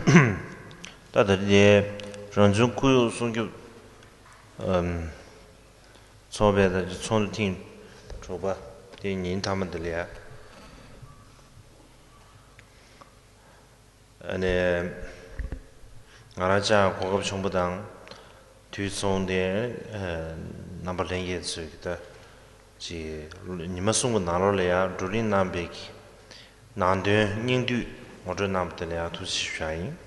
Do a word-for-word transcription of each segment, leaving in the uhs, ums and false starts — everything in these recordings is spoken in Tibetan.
ད་ད་རེས་རང་བྱུང་ཁོར་ཡུག་སྲུང་སྐྱོབ་ཨམ་ཚོགས་པའི་ད་ཚོགས་འདུ་ཐེངས་དྲུག་པ་དེ་ཉིན་མཐའ་མ་འདི་ལ་ཡ། ཨ་ནི། ང་རང་ཅག་གོ་སྐབས་བྱུང་པ་དང་། དུས་མཚུངས་ཏེ། ཨ། རྣམ་པ་ལྷན་རྒྱས་ཚོས་ཀྱི་ད། ཅིག་ཉི་མ་གསུམ་གྱི་ནང་ལོགས་ལ་ཡང་བགྲོ་གླེང་གནང་བའི་གི། ནང་དོན་སྙིང་བསྡུས་ངོ་སྤྲོད་གནང་བ་དེ་ལ་ཡང་ཐུགས་རྗེ་ཆེ་ཞུ་ཡ་ཡིན།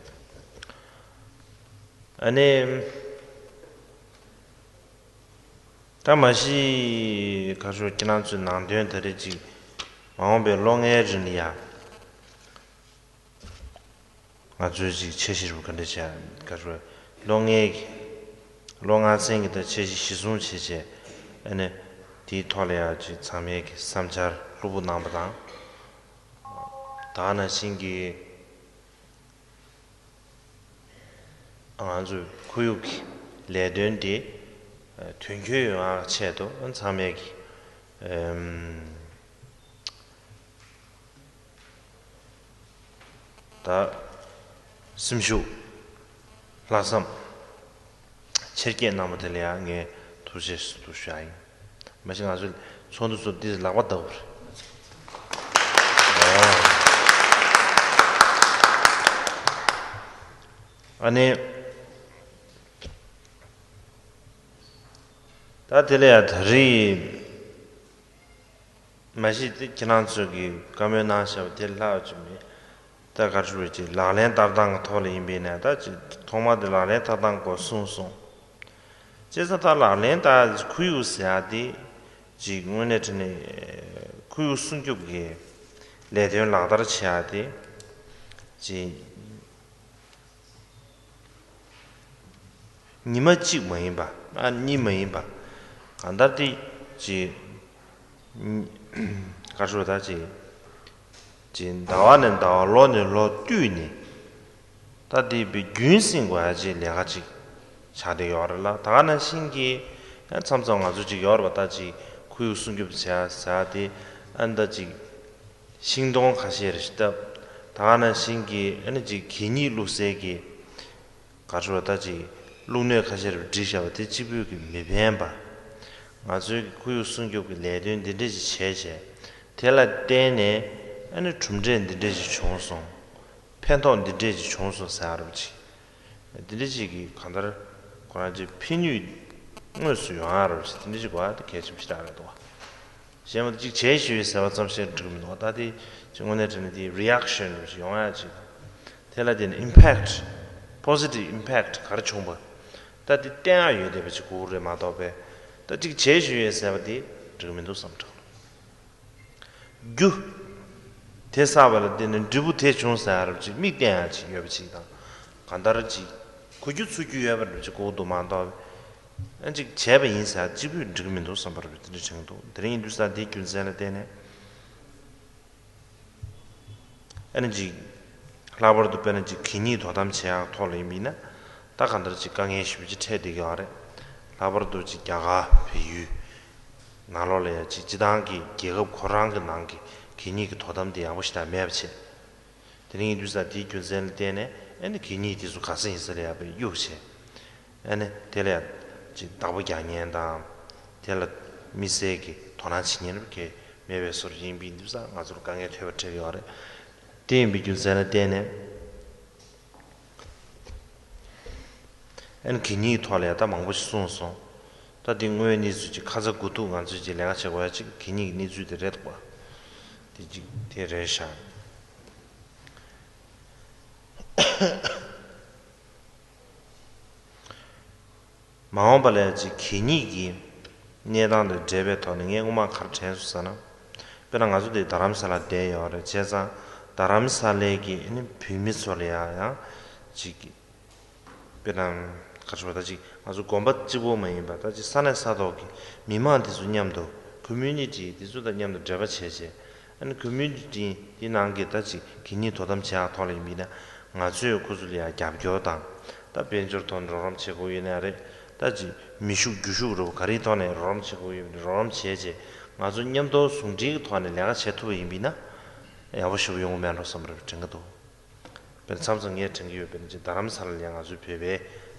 ཨ་ནི། ད་མ་གཞི་ག་ཤོག་ཁྱེད་རང་ཚོའི་ནང་དོན་ད་རེས་ཅིག་མ་འོངས་པའི་ལོ་ལྔའི་རིང་ལ་ཡ། ང་ཚོས་ཅིག་འཆར་གཞི་རུ་ག་འདྲ་བྱས་ག་རུ་ལོ་ལྔའི་གི་ལོ་ལྔ་ཚན་གྱི་ད་འཆར་གཞི་གཞི་བཟུང་བྱས་བྱས། ཨ་ནི་དེའི་ཐོག་ལ་ཡང་ཅིག་ཚང་མས་ཀྱི་བསམ་འཆར་ལྷུག་པོ་གནང་པ་དང་། ད་ག་ནང་བཞིན་གྱི་ང་ཚོའི་ཁོར་ཡུག་གི་ལས་དོན་དེ་དོན་འཁྱོལ་ཡོང་ཡག་ཆེད་དུ་ཚང་མས་ཀྱི་ཨམ། ད། སེམས་ཤུགས། ལྷག་བསམ། ཆེར་སྐྱེད་གནང་བ་དེ་ལ་ཡང་ངས་ཐུགས་རྗེ་ཆེ་ཞུ་ཡ་ཡིན། མ་གཞི་ང་ཚོའི་ཚོགས་འདུ་ཚོ་འདི་ལག་པ་བརྡབ་པ་རེད། ཨ་ནི། ད་དེ་ལ་ཡང་ད་རེས། མ་གཞི་དེ་ཁྱེད་རང་ཚོས་ཀྱི་བཀའ་མོལ་གནང་བཞག་པ་དེ་ལྷག་ཅིག་མེད། ད་ག་རེ་ཞུ་དགོས་ཅིག་ལག་ལེན་བསྟར་སྟངས་ཀྱི་ཐོག་ལ་ཡིན་པས་ན་ད་ཅིག་ཐོག་མ་དེ་ལག་ལེན་བསྟར་སྟངས་སྐོར་གསུངས་སོང་། བྱས་ཙང་ད་ལག་ལེན་བསྟར་ཁོར་ཡུག་ཟེར་ཡག་དེ་ཅིག་དངོས་གནས་དྲང་གནས་ཁོར་ཡུག་སྲུང་སྐྱོབ་ཀྱི་ལས་དོན་ལག་བསྟར་བྱེད་ཡག་དེ་ཅིག་ཉི་མ་གཅིག་མ་ཡིན་པ། ཨ། གཉིས་མ་ཡིན་པ། གང་ལྟར་དེ་ཅིག་ག་རེ་ཞུ་དགོས་ད་ཅིག་ཅིག་ཟླ་བ་ནས་ཟླ་བ་ལོ་ནས་ལོ་བསྟུད་ནས་ད་དེ་བའི་རྒྱུན་བསྲིང་དགོས་ཡ་ཅིག་ལས་ཀ་ཅིག་ཆགས་བསྡད་ཡོད་རེད་ལ། ད་ག་ནང་བཞིན་གྱི་ཡང་མཚམས་མཚམས་ང་ཚོ་ཅིག་ཡོད་རེད་པ། ད་ཅིག་ཁོར་ཡུག་སྲུང་སྐྱོབ་བྱ་ཟེར་ཡ་དེ་ཨ་ནི་ད་ཅིག་ཤིང་སྡོང་ཁ་ཤས་རེ་ཞིག་བཏབ། ད་ག་ནང་བཞིན་གྱི་ཨ་ནི་ཅིག་གད་སྙིགས་བླུགས་སའི་གི་ག་རེ་ཞུ་དགོས་ད་ཅིག་བླུགས་སྣོད་ཁ་ཤས་རེ་བསྒྲིགས་བཞག་པ་དེ་གཅིག་པུས་ཀྱིས་མི་ཕན་པ། ང་ཚོའི་གི་ཁོར་ཡུག་སྲུང་སྐྱོབ་ཀྱི་ལས་དོན་འདི་འདྲས་ཅིག་བྱས་བྱས། དེ་ལ་བརྟེན་ནས་ཨ་ནི་གྲུབ་འབྲས་འདི་འདྲས་ཅིག་བྱུང་སོང་། ཕན་ཐོགས་འདི་འདྲས་ཅིག་བྱུང་སོང་ཟེར་ཡ་རབ་ཅིག་འདི་འདྲས་ཅིག་གིས་གང་ལྟར་ཁོ་རང་ཅིག་ཕན་ནུས་དངོས་སུ་ཡོང་ཡ་རབ་ཅིག་འདི་འདྲས་ཅིག་དགོས་ཡ་དེ་གལ་ཆེན་པོ་ཞེ་དྲག་རེད་འདུག་བ། གཞན་པ་ཅིག་བྱས་ཞུས་ཟེར་བ་ཙམ་ཞིག་འགྲིག་མི་འདུག་ད་དེ་ཅིག་དངོས་གནས་དྲང་གནས་དེ་རི་ཨེག་ཤན་རུ་ཞིག་ཡོང་ཡ་ཅིག་དང་། དེ་ལ་དེ་ནི་ཨིམ་པེག་ཊི། པོ་སི་ཊིབ་ཨིམ་པེག་ཊི་ག་རེ་བྱུང་པ། ད་དེ་བསྟན་ཡག་ཡོད་བསྡད་པ་ཅིག་དགོས་རེད་མ་གཏོགས་པས། ད་ཅིག་བྱས་ཞུས་ཟེར་བ་དེ་འགྲིག་མི་འདུག་བསམ་དྲགས། རྒྱུ། དེ་བསགས་པ་ལ་བརྟེན་ནས་འབྲས་བུ་དེ་བྱུང་ཟེར་ཡ་རབ་ཅིག་མིག་བསྟན་ཡ་ཅིག་ཡོད་པ་ཅིག་དང་། གང་ལྟར་ཅིག་གོ་རྒྱུ་ཚོར་རྒྱུ་ཡོད་པ་རབ་ཅིག་དགོས་འདུག་མ་གཏོགས། ཨ་ཅིག་བྱས་པ་ཡིན་ཟེར་གཅིག་པུས་འགྲིག་མི་འདུག་བསམ་པ་རབ་དེ་འདྲ་དྲན་གྱི་འདུག་དེ་རིང་ཡིན་དུས་ས་དེའི་རྒྱུ་མཚན་ལ་བརྟེན་ནས། ཨ་ནི་ཅིག་ལྷག་པར་དུ་དཔེར་ན་ཅིག་གད་སྙིགས་དོ་དམ་བྱེད་ཡག་ཐོག་ལ་ཡིན་པ་ཡིན་ན། ད་གང་ལྟར་ཅིག་དཀའ་ངལ་ཞེ་པོ་ཅིག་འཕྲད་བསྡད་ཀྱི་ཡོད་རེད། ལྷག་པར་དུ་ཅིག་རྒྱ་གར་བལ་ཡུལ་ནང་ལོགས་ལ་ཡང་ཅིག་སྤྱི་བཏང་གི་རྒྱལ་ཁབ་ཁོ་རང་གི་ནང་གི་གད་སྙིགས་ཀྱི་དོ་དམ་དེ་ཡག་པོ་ཞེ་དྲག་མེད་པ་བྱས། དེ་རིང་ཡིན་དུས་ས་དེའི་རྒྱུ་མཚན་ལ་བརྟེན་ནས་ཨ་ནི་གད་སྙིགས་དེ་ཚོ་ག་ས་ཡིན་ས་ལ་ཡག་པའི་གཡུག་བྱས། ཨ་ནི་དེ་ལ་ཡང་ཅིག་བདག་པོ་རྒྱག་མཁན་དང་། དེ་ལ་དམིགས་བསལ་གྱི་དོ་སྣང་བྱེད་མཁན་རབ་གས་མེད་པའི་བཟོ་འདྲ་ཡིན་པས་འདི་ཚོ་ང་ཚོར་དཀའ་ངལ་འཕྲད་པ་འཕྲད་ཀྱི་ཡོད་རེད། དེ་ཡིན་པའི་རྒྱུ་མཚན་ལ་བརྟེན་ནས་ཨ་ནི་གད་སྙིགས་ཐོག་ལ་ཡང་ད་མང་པོ་ཞིག་གསུངས་སོང་། ད་འདི་དངོས་ཡོད་གནས་ཚུལ་ཅིག་ཁ་ཚ་དགོས་གཏུགས་ང་ཚོས་ཅིག་ལས་ཀ་བྱེད་དགོས་ཡ་ཅིག་གད་སྙིགས་ཀྱི་གནས་ཚུལ་དེ་རེད་འདུག་པ། དེ་ཅིག་དེ་རེད་ཤག་མ་འོངས་པ་ལ་ཅིག་གད་སྙིགས་ཀྱི་གནས་སྟངས་དང་འབྲེལ་བའི་ཐོག་ནས་ངས་སྔོན་མ་ག་རེ་དྲན་སོང་ཟེར་ན། དཔེར་ན་ང་ཚོ་འདི་རྡ་རམ་ས་ལ་བསྡད་ཡོད་རེད། བྱས་ཙང་རྡ་རམ་ས་ལའི་གི་ཨ་ནི་བོད་མི་ཚོ་ལ་ཡང་ཡང་ཅིག་དཔེར་ན་ག་རེ་ཞུ་བ་ད་ཅིག་ང་ཚོ་དགོན་པ་གཅིག་པོ་མ་ཡིན་པ་ད་ཅིག་ས་གནས་ས་ཐོག་གི་མི་མང་དེ་ཚོ་མཉམ་དུ་ཀོ་མུ་ནི་ཊི་དེ་ཚོ་དང་མཉམ་དུ་འབྲེལ་བ་བྱས་བྱས། ཨ་ནི་ཀོ་མུ་ནི་ཊི་འདི་ནང་གི་ད་ཅིག་གད་སྙིགས་དོ་དམ་བྱེད་ཡག་ཐོག་ལ་ཡིན་པ་ཡིན་ན་ང་ཚོས་ཁོ་ཚོ་ལ་ཡང་རྒྱབ་སྐྱོར་དང་། ད་དཔལ་འབྱོར་ཐོག་ནས་རོགས་རམ་བྱེད་དགོས་ཡོད་ན་རེད། ད་ཅིག་མི་ཤུགས་རྒྱུ་ཤུགས་རུ་ག་རེའི་ཐོག་ནས་རོགས་རམ་བྱེད་དགོས་ཡོད་པ་རོགས་རམ་བྱས་རྗེས་ང་ཚོ་མཉམ་དུ་ཟུང་འབྲེལ་གྱི་ཐོག་ནས་ལས་ཀ་བྱེད་ཐུབ་པ་ཡིན་པ་ཡིན་ན་ཡག་པོ་ཞེ་པོ་ཡོང་གི་མེད་འགྲོ་བསམ་པ་རེད་དྲན་གྱི་འདུག་དཔེར་མཚམས་སུ་ངས་དྲན་གྱི་ཡོད། དཔེར་ན་ཅིག་རྡ་རམ་ས་ལ་ལ་ཡང་ང་ཚོའི་བོད་པའི་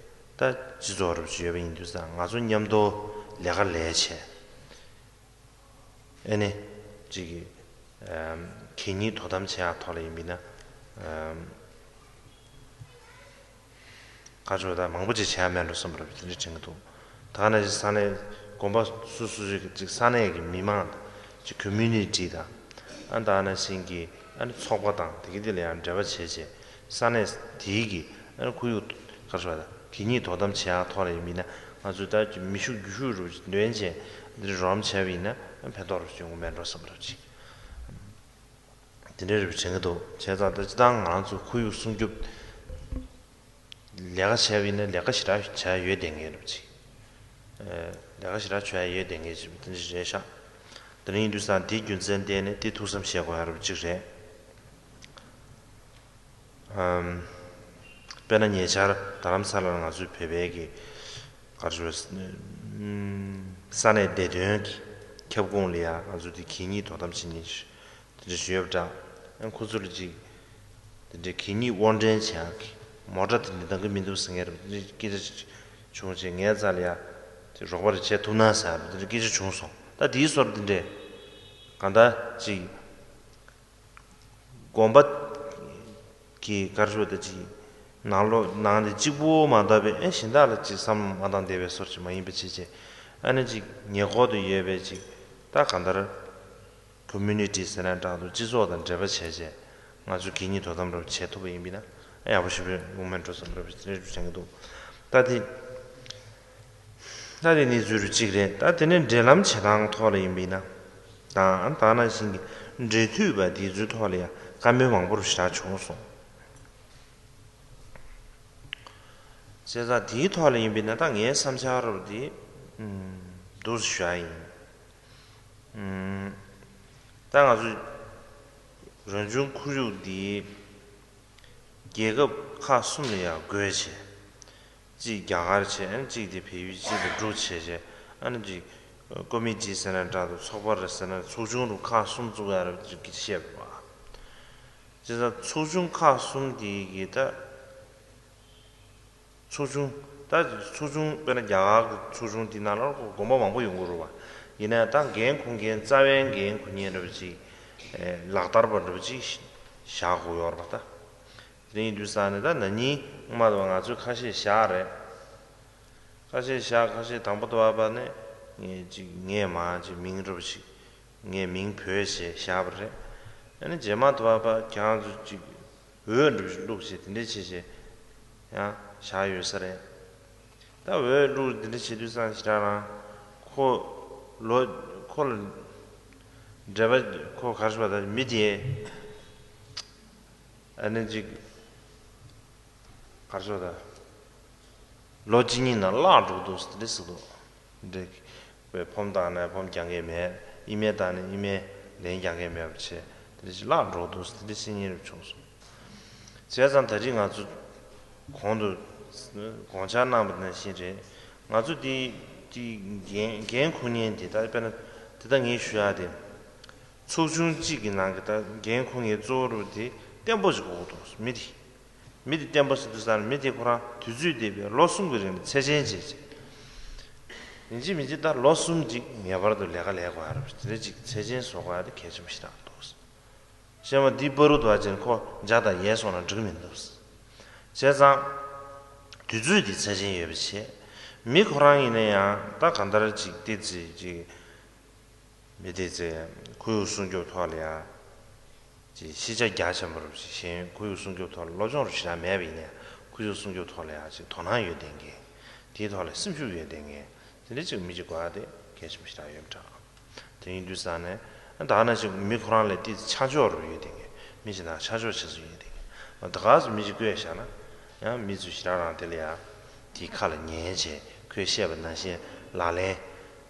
ད་སྤྱི་ཚོགས་རུ་ཅིག་ཡོད་པ་ཡིན་དུས་ཙང་ང་ཚོ་མཉམ་དུ་ལས་ཀ་ལས་བྱས། ཨེ་ནི་ཅིག་གི་གད་སྙིགས་དོ་དམ་བྱེད་ཡག་ཐོག་ལ་ཡིན་པས་ན། ཁ་ཕྱོགས་དང་མང་པོ་ཅིག་བྱས་མེད་འགྲོ་བསམ་པ་རེད། དེ་འདྲ་དྲན་གྱི་འདུག་ད་ནང་བཞིན་ས་གནས་དགོན་པ་སོ་སོ་ཅིག་ཅིག་ས་གནས་ཀྱི་མི་མང་དང་ཅིག་ཁོ་མུ་ནི་ཊི་དང་། ཨ་ད་ནང་བཞིན་གྱི་ཨ་ནི་ཚོགས་པ་དང་དེ་གི་དེ་ལ་ཡང་འབྲེལ་བ་བྱས་བྱས་ས་གནས་དེའི་གི་ཨ་ནི་ཁོར་ཡུག་ཁ་ཕྱོགས་དང་གད་སྙིགས་དོ་དམ་བྱེད་ཡག་ཐོག་ལ་ཡིན་པས་ན་ང་ཚོས་ད་ཅིག་མི་ཤུགས་རྒྱུ་ཤུགས་རུ་འདོན་བྱས་འདིར་རོགས་རམ་བྱས་པ་ཡིན་ན་ཕན་ཐོགས་རུ་བྱུང་གི་མེད་འགྲོ་བསམ་འགྲོ་ཅིག་དེ་འདྲའི་རེ་བ་དྲན་གྱི་འདུག་བྱས་ཙང་ད་སྤྱིར་བཏང་ང་རང་ཚོ་ཁོར་ཡུག་སྲུང་སྐྱོབ་ལས་ཀ་བྱས་པ་ཡིན་ན་ལས་ཀ་ཞེ་དྲག་བྱས་ཡོད་བསྡད་མཁན་རེད་པ་ཅིག་ལས་ཀ་ཞེ་དྲག་བྱས་ཡོད་བསྡད་མཁན་ཅིག་དེ་འདྲ་རེད་ཤག་དེ་འདྲ་ཡིན་དུས་ཙང་དེའི་རྒྱུ་མཚན་བརྟེན་ནས་དེ་ཐུགས་བསམ་བཞེས་དགོས་ཡ་རེད་པ་ཅིག་རེད། ཨམ། དཔེར་ན་ཉེ་ཆར་རྡ་རམ་ས་ལར་ང་ཚོའི་བོད་པའི་གི་ག་རེ་ཟེར་ས་གནས་བདེ་དོན་གྱི་ཁྱབ་ཁོངས་ལ་ཡ་ང་ཚོ་དེ་གད་སྙིགས་དོ་དམ་བྱེད་མཁན་ཞིག་དེ་འདྲ་ཞིག་ཡོད་པ་འདྲ། ཁོ་ཚོ་ལ་ཅིག་དེ་འདྲའི་གད་སྙིགས་དབོར་འདྲེན་བྱེད་ཡག་གི་མོ་ཊ་དེ་འདྲ་འདང་གི་མི་འདུག་ཟེར་མཁན་རེད་པ། དེ་འདྲའི་སྐད་ཆ་བྱུང་བྱས་ངའི་རྩ་ལ་ཡ་དེ་རོགས་པ་རེ་བྱེད་ཐུབ་ན་ཟེར་བ་དེ་འདྲའི་སྐད་ཆ་བྱུང་སོང་། ད་དེའི་སྐོར་དེ་འདྲས་གང་ལྟར་ཅིག་དགོན་པ་གི་ག་རེ་ཞུ་བ་ད་ཅིག་ནང་ལོགས་ནང་དེ་གཅིག་པུ་མ་གཏོགས་པའི་ཨེ་གཞན་དག་ལ་ཅིག་བསམ་བློ་མ་བཏང་བསྡད་པའི་སོར་ཅིག་མ་ཡིན་པ་བྱས་བྱས་ཨ་ནི་ཅིག་ཉེ་འཁོར་དུ་ཡོད་པའི་ཅིག་ད་གང་ལྟར་ཁོ་མུ་ནི་ཊི་ཟེར་ན་འདྲ་འདུག་སྤྱི་ཚོགས་དང་འབྲེལ་བ་བྱས་བྱས་ང་ཚོ་གད་སྙིགས་དོ་དམ་རོགས་བྱེད་ཐུབ་པ་ཡིན་པས་ན་ཨ་ཡག་པོ་ཞེ་པོ་ཡོང་མེད་འགྲོ་བསམ་རོགས་དེ་འདྲ་དྲན་གྱི་འདུག་ད་དེ། ད་དེ་གནས་ཚུལ་རུ་གཅིག་རེད། ད་དེ་ནས་འབྲེལ་ལམ་བྱེད་སྟངས་ཐོག་ལ་ཡིན་པས་ན། དང་ད་ནང་བཞིན་གྱི་འབྲེལ་མཐུད་པ་དེ་ཚོའི་ཐོག་ལ་ཡང་བཀའ་མོལ་མང་པོ་རུ་ཞེ་དྲག་བྱུང་སོང་། བྱས་ཙང་དེའི་ཐོག་ལ་ཡིན་པས་ན་ད་ངའི་བསམ་འཆར་རུ་དེ་འདུག་ཞུ་ཡ་ཡིན། ད་ང་ཚོ་རང་བྱུང་ཁོར་ཡུག་འདི་རྒྱལ་ཁབ་ཁག་གསུམ་ལ་ཡང་བགོས་བྱས། གཅིག་རྒྱ་གར་བྱས། ཨ་ནི་གཅིག་དེ་བལ་ཡུལ་གཅིག་ལ་འབྲུག་བྱས་བྱས། ཨ་ནི་གཅིག་ཀོ་མི་ཊི་ཟེར་ན་འདྲ་འདུག་ཚོགས་པ་རེད་ཟེར་ན་ཚོགས་ཆུང་རུ་ཁག་གསུམ་བཙུགས་ཡ་རེད་ཅིག་བཤད་པ། བྱས་ཙང་ཚོགས་ཆུང་ཁག་གསུམ་དེ་གི་ད་ཚོགས་ཆུང་ད་ཚོགས་ཆུང་དཔེར་ན་རྒྱ་གར་གྱི་ཚོགས་ཆུང་དེ་ནང་ལ་དགོན་པ་མང་པོ་ཡོང་གི་རེད་བ། ཡིན་ན་ད་འགན་འཁུར་མཁན་རྩ་བའི་འགན་འཁུར་མཁན་འདྲ་བ་ཅིག་ལག་བསྟར་པ་འདྲ་བ་ཅིག་བཞག་དགོས་ཡོད་རེད་བ་ད། དེ་ཡིན་དུས་ཙང་ནས་ད་ན་ནིང་སྔོན་མ་དུ་བ་ང་ཚོས་ཁ་ཤས་བཞག་རེད། ཁ་ཤས་བཞག་ཁ་ཤས་དང་པོ་དུ་བ་པ་ནས་ངས་ཅིག་ངས་མ་ཅིག་མིང་འདྲ་བ་ཅིག་ངས་མིང་བོས་བྱས་བཞག་པ་རེད། ཨ་ནི་རྗེས་མ་དུ་བ་པ་ཁྱེད་རང་ཚོ་ཅིག་འོས་འདྲ་བ་ཅིག་བླུགས་བྱས་དེ་འདྲས་བྱས་བྱས་ཡང་བཞག་ཡོད་ས་རེད། ད་འོས་བླུགས་དེ་འདྲ་བྱེད་དུས་ཙང་ཞེ་དྲག་རང་ཁོ་ལོ་ཁོ་ལ་འབྲེལ་བ་ཁོ་ག་རེ་ཟེར་བ་ད་མི་དེ་ཨ་ནི་ཅིག་ག་རེ་ཟེར་བ་ད་ལོ་གཅིག་གཉིས་ནང་བརླག་འགྲོ་གི་འདུག་དེ་འདྲ་ཟེར་འདུག་འདྲ་བའི་ཕོམ་བཏང་ནས་ཕོམ་རྒྱག་མཁན་མེད། ཨི་མེལ་བཏང་ནས་ཨི་མེལ་ལན་རྒྱག་མཁན་མེད་པ་བྱས་དེ་འདྲ་ཞིག་བརླག་འགྲོ་གི་འདུག་དེ་འདྲ་བཤད་མཁན་རེ་བྱུང་སོང་། བྱས་ཙང་ད་རེས་ང་ཚོ་གོང་དུ་དགོངས་འཆར་གནང་བ་ནང་བཞིན་རེད། ང་ཚོ་འདི་འདི་འགན་འགན་འཁུར་མཁན་དེ་ད་དཔེར་ན་དེ་ད་ངས་ཞུ་ཡག་དེ་ཚོགས་ཆུང་གཅིག་གི་ནང་གི་ད་འགན་འཁུར་མཁན་གཙོ་བོ་རུ་དེ་བརྟན་པོ་ཞིག་དགོས་འདུག་མི་དེ་མི་དེ་བརྟན་པོ་ཟེར་དུས་ཙང་མི་དེ་ཁོ་རང་དུས་ཚོད་འདས་པའི་ལོ་གསུམ་གྱི་རིང་ལ་ཚད་ཆེན་བྱས་བྱས། ཡིན་གཅིག་མིན་གཅིག་ད་ལོ་གསུམ་ཅིག་ངེས་པར་དུ་ལས་ཀ་ལས་དགོས་ཡ་རེད། དེ་འདྲ་ཅིག་ཚད་ཆེན་བཟོ་དགོས་ཡ་དེ་གལ་ཆེན་པོ་ཞིག་རང་འདུག་གཞན་པ་འདི་བར་དུ་བ་ཅན་ཁོ་འཇག་དང་ཡལ་སོང་ན་འགྲིག་མི་འདུག་བྱས་ཙང་དུས་ཚོད་འདི་ཚད་ཆེན་ཡོད་པ་བྱས། མི་ཁོ་རང་ཡིན་ན་ཡང་ད་གང་ལྟར་ཅིག་ཏི་ཙི་ཅིག་མི་ཏི་ཙི་ཁོར་ཡུག་སྲུང་སྐྱོབ་ཐོག་ལ་ཡང་ཅིག་ཤེས་བྱ་རྒྱ་ཆེན་པོ་རུ་ཅིག་གཞན་ཁོར་ཡུག་སྲུང་སྐྱོབ་ཐོག་ལ་སློབ་སྦྱོང་རུ་ཞེ་དྲག་མེད་པ་ཡིན་ན་ཡང་ཁོར་ཡུག་སྲུང་སྐྱོབ་ཐོག་ལ་ཡང་ཅིག་དོ་སྣང་ཡོད་བསྡད་མཁན། དེའི་ཐོག་ལ་སེམས་ཤུགས་ཡོད་བསྡད་མཁན། དེ་འདྲ་ཅིག་མི་གཅིག་དགོས་ཡ་དེ་གལ་ཆེན་པོ་ཞེ་དྲག་ཡོད་པ་འདྲ། དེ་ཡིན་དུས་ཙང་ནས་ད་ནང་བཞིན་མི་ཁོ་རང་ལ་ཏི་ཙི་ཆ་འཇོག་རུ་ཡོད་བསྡད་མཁན། མི་གཅིག་དང་ཆ་འཇོག་བྱེད་སྲོལ་ཡོད་བསྡད་མཁན། ད་ག་སུ་མི་གཅིག་བསྐོས་བཞག་ན་ཡང་མི་ཚོས་ཞེ་དྲག་རང་དེ་ལ་ཡ་དེའི་ཁ་ལ་ཉན་བྱས་ཁོས་བཤད་པ་ནང་བཞིན་ལག་ལེན་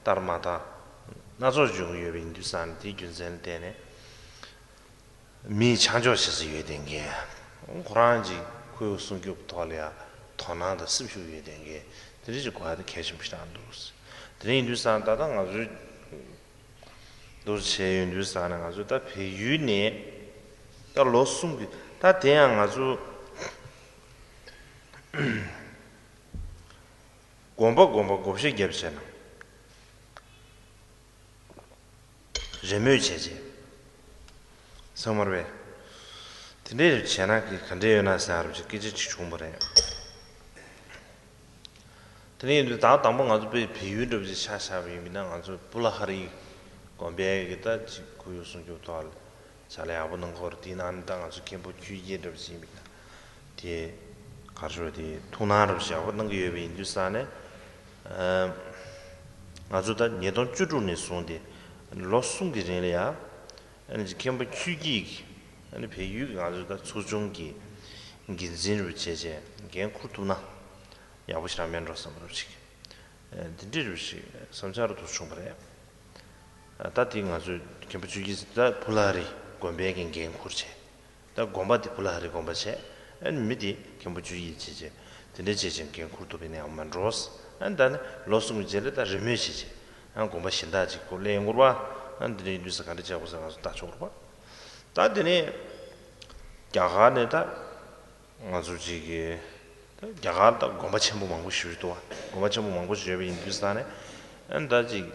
བསྟར་མ་བསྟར་སྣ་ཚོགས་འབྱུང་གི་ཡོད་པ་ཡིན་དུས་ཙང་ནས་དེའི་རྒྱུ་མཚན་ལ་བརྟེན་ནས། མིའི་ཆ་འཇོག་བྱེད་ས་ཡོད་བསྡད་མཁན། ཁོ་རང་གཅིག་ཁོའི་སྲུང་སྐྱོབ་ཐོག་ལ་ཡང་དོ་སྣང་དང་སེམས་ཤུགས་ཡོད་བསྡད་མཁན། དེ་འདྲ་ཅིག་དགོས་ཡ་དེ་གལ་ཆེན་པོ་ཞིག་རང་འདུག་དེ་འདྲ་ཡིན་དུས་ཙང་ད་ལྟ་ང་ཚོའི་འདུག་བྱས་ཡོང་དུས་ཙང་ནས་ང་ཚོ་ད་བལ་ཡུལ་ནས་ད་ལོ་གསུམ་གྱི་ད་དེ་ཡང་ང་ཚོ་ དགོན་པ་དགོན་པ་བགོ་བཤའ་བརྒྱབ་བྱས་ན། རེས་མོས་བྱས་རྗེས། ཚང་མར་བས། དེ་འདྲས་བྱས་ན་གི་ག་འདྲས་ཡོད་ན་ཟེར་བ་ཅིག་སྐད་ཆ་ཅིག་བྱུང་བ་རེད། དེ་ནས་ཡིན་དུས་ད་དང་པོ་ང་ཚོ་དཔེ་བལ་ཡུལ་འདྲ་བ་ཅིག་ཆ་བཞག་པ་ཡིན་ན་ང་ཚོ་པུ་ལ་ཧ་རི་དགོན་པའི་གི་ད་ཅིག་ཁོར་ཡུག་སྲུང་སྐྱོབ་ཐོག་ལ་བྱ་ལས་ཡག་པོ་གནང་གི་ཡོད་རེད། དེའི་ནང་ནས་ད་ང་ཚོ་མཁན་པོ་ཆོས་རྒྱལ་འདྲ་བ་ཅིག་ཡིན་པ་ཡིན་ན། དེ་ག་རེ་ཟེར་དེ་ཐུགས་སྣང་རབ་ཞེ་པོ་གནང་གི་ཡོད་པ་ཡིན་དུས་ཙང་ནས། ཨ། ང་ཚོ་ད་ཉིས་སྟོང་བཅུ་དྲུག་ནས་བཟུང་སྟེ་ལོ་གསུམ་གྱི་རིང་ལ་ཡ། ཨ་ནི་མཁན་པོ་ཆོས་རྒྱལ་གྱིས་ཨ་ནི་བལ་ཡུལ་གྱི་ང་ཚོ་ད་ཚོགས་ཆུང་གི་འགན་འཛིན་རུ་བྱས་བྱས་འགན་འཁུར་ཐུབ་ན་ཡག་པོ་ཞེ་དྲག་མེད་འགྲོ་བསམ་རབ་ཅིག་ཨ། དེ་འདྲའི་རུ་ཞིག་བསམ་འཆར་དུ་བྱུང་བ་རེད། ད་དེ་ང་ཚོས་མཁན་པོ་ཆོས་རྒྱལ་ད་པུ་ལ་རི་དགོན་པའི་གི་འགན་འཁུར་བྱས། ད་དགོན་པ་དེ་པུ་ལ་ཧ་རི་དགོན་པ་བྱས། ཨ་ནི་མི་དེ་མཁན་པོ་ཆོས་རྒྱལ་བྱས་བྱས། དེ་འདྲའི་བྱས་བྱས་འགན་འཁུར་ཐུབ་པའི་ནས་ཡང་མ་འགྲོ། ཨ་ནི་ད་ནི་ལོ་གསུམ་གྱི་རྗེས་ལ་ད་རེས་མོས་བྱས་བྱས། ཨ། དགོན་པ་གཞན་དག་ཅིག་གོ་ལས་ཡོང་དགོས་པ། ཨ་ནི་དེ་འདྲའི་དུས་ས་ག་འདྲ་བྱ་དགོས་ས་ང་ཚོ་ལྟ་ཆོག་རོགས་པ། ད་དེ་ནས་རྒྱ་གར་ནས་ད་ང་ཚོ་ཅིག་གི་ད་རྒྱ་གར་ད་དགོན་པ་ཆེན་པོ་མང་པོ་ཞིག་འདུག་བ། དགོན་པ་ཆེན་པོ་མང་པོ་ཞིག་ཡོད་པ་ཡིན་དུས་ས་ནས། ཨ་ནི་ད་ཅིག་